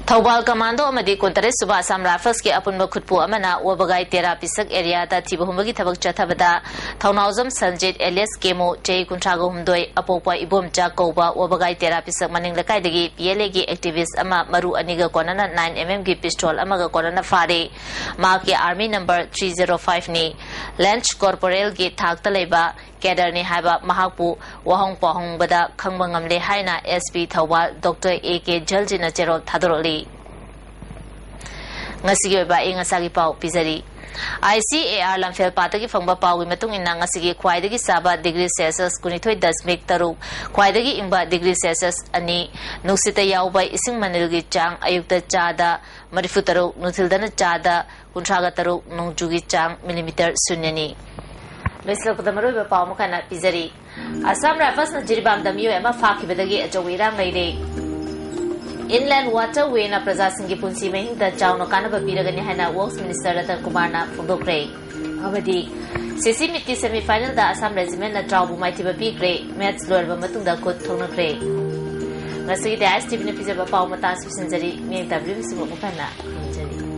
ꯊꯧꯕꯥꯜ ꯀꯃꯥꯟꯗꯣ ꯑꯃꯗꯤ ꯀꯨꯟꯇꯔꯦꯠ ꯁꯨꯕ ꯑꯁꯥꯝ ꯔꯥꯏꯐꯜꯁꯀꯤ ꯑꯄꯨꯟꯕ ꯈꯨꯠꯄꯨ ꯑꯃꯅ ꯋꯥꯕꯒꯥꯏ ꯇꯦꯔꯥ ꯄꯤꯁꯛ areaꯗ ꯊꯤꯕ ꯍꯨꯝꯕꯒꯤ ꯊꯕꯛ ꯆꯠꯊꯕꯗ ꯊꯧꯅꯥꯎꯖꯝ ꯁꯟꯖꯤꯠ alias ꯀꯦꯃꯨ, ꯆꯍꯤ ꯀꯨꯟꯊ꯭ꯔꯥꯒ ꯍꯨꯝꯗꯣꯏ, ꯑꯄꯣꯛꯄ ꯏꯕꯣꯝꯆꯥ ꯀꯧꯕ ꯋꯥꯕꯒꯥꯏ ꯇꯦꯔꯥ ꯄꯤꯁꯛ ꯃꯅꯤꯡ ꯂꯩꯀꯥꯏꯗꯒꯤ PLAꯒꯤ activist ꯑꯃ ꯃꯔꯨ ꯑꯅꯤꯒ ꯀꯣꯟꯅꯅ nine mmꯒꯤ pistol ꯑꯃꯒ ꯀꯣꯟꯅꯅ ꯐꯥꯔꯦ꯫ ꯃꯍꯥꯛꯀꯤ army number three zero fiveꯅꯤ꯫ Lance corporalꯒꯤ ꯊꯥꯛꯇ ꯂꯩꯕ caderꯅꯤ ꯍꯥꯏꯕ ꯃꯍꯥꯛꯄꯨ ꯋꯥꯍꯪ ꯄꯥꯎꯍꯪꯕꯗ ꯈꯪꯕ ꯉꯝꯂꯦ ꯍꯥꯏꯅ SP Thoubal Doctor A K ꯖꯜꯖꯤꯅ ꯆꯦꯔꯣꯜ ꯊꯥꯗꯣꯔꯛꯂꯤ꯫ ꯉꯁꯤꯒꯤ ꯑꯣꯏꯕ ꯑꯏꯪ ꯑꯁꯥꯒꯤ ꯄꯥꯎ ꯄꯤꯖꯔꯤ꯫ ICAR ꯂꯝꯐꯦꯜ ꯄꯥꯠꯇꯒꯤ ꯐꯪꯕ ꯄꯥꯎꯒꯤ ꯃꯇꯨꯡ ꯏꯟꯅ, ꯉꯁꯤꯒꯤ ꯈ꯭ꯋꯥꯏꯗꯒꯤ ꯁꯥꯕ degree Celsius ꯀꯨꯟꯅꯤꯊꯣꯏ ꯗꯁꯃꯤꯛ ꯇꯔꯨꯛ, ꯈ꯭ꯋꯥꯏꯗꯒꯤ ꯏꯪꯕ degree Celsius ꯑꯅꯤ, ꯅꯨꯡꯁꯤꯠꯇ ꯌꯥꯎꯕ ꯏꯁꯤꯡ ꯃꯅꯤꯜꯒꯤ ꯆꯥꯡ ꯑꯌꯨꯛꯇ ꯆꯥꯗ ꯃꯔꯤꯐꯨ ꯇꯔꯨꯛ, ꯅꯨꯡꯊꯤꯜꯗꯅ ꯆꯥꯗ ꯀꯨꯟꯊ꯭ꯔꯥꯒ ꯇꯔꯨꯛ, ꯅꯣꯡꯖꯨꯒꯤ ꯆꯥꯡ millimeter ꯁꯨꯟꯌꯅꯤ꯫ ꯂꯣꯏꯁꯤꯜꯂꯛꯄꯗ ꯃꯔꯨꯑꯣꯏꯕ ꯄꯥꯎ ꯑꯃꯨꯛ ꯍꯟꯅ ꯄꯤꯖꯔꯤ꯫ ꯑꯁꯥꯝ ꯔꯥꯏꯐꯜꯁꯅ ꯖꯤꯔꯤꯕꯥꯝꯗ ꯃꯤꯑꯣꯏ ꯑꯃ ꯐꯥꯈꯤꯕꯗꯒꯤ ꯑꯆꯧꯕ ꯏꯔꯥꯡ ꯂꯩꯔꯦ꯫ ꯏꯟꯂꯦꯟ ꯋꯥꯇꯔꯋꯦꯅ ꯄ꯭ꯔꯖꯥꯁꯤꯡꯒꯤ ꯄꯨꯟꯁꯤ ꯃꯍꯤꯡꯗ ꯆꯥꯎꯅ ꯀꯥꯟꯅꯕ ꯄꯤꯔꯒꯅꯤ ꯍꯥꯏꯅ ꯋꯔꯛꯁ ꯃꯤꯅꯤꯁꯇꯔ ꯔꯇꯟ ꯀꯨꯃꯥꯔꯅ ꯐꯣꯡꯗꯣꯛꯈ꯭ꯔꯦ꯫ ꯑꯃꯗꯤ ꯁꯤꯁꯤ ꯃꯤꯠꯀꯤ ꯁꯦꯃꯤꯐꯥꯏꯅꯦꯜꯗ ꯑꯁꯥꯝ ꯔꯦꯖꯤꯃꯦꯟꯅ ꯇ꯭ꯔꯥꯎꯕꯨ ꯃꯥꯏꯊꯤꯕ ꯄꯤꯈ꯭ꯔꯦ꯫ ꯃꯦꯠꯆ ꯂꯣꯏꯔꯕ ꯃꯇꯨꯡꯗ ꯈꯨꯠ ꯊꯣꯛꯅꯈ꯭ꯔꯦ꯫ ꯉꯁꯤꯒꯤꯗꯤ ꯑꯥꯏ ꯑꯦꯁ ꯇꯤ ꯚꯤꯅ ꯄꯤꯖꯕ ꯄꯥꯎ ꯃꯇꯥꯡ ꯑꯁꯤ ꯂꯣꯏꯁꯤꯟꯖꯔꯤ꯫ ꯃꯤꯠꯌꯦꯡ ꯇꯥꯕꯤꯔꯤꯕꯁꯤꯡꯕꯨ ꯑꯃꯨꯛ ꯍꯟꯅ ꯈꯨꯔꯨꯝꯖꯔꯤ꯫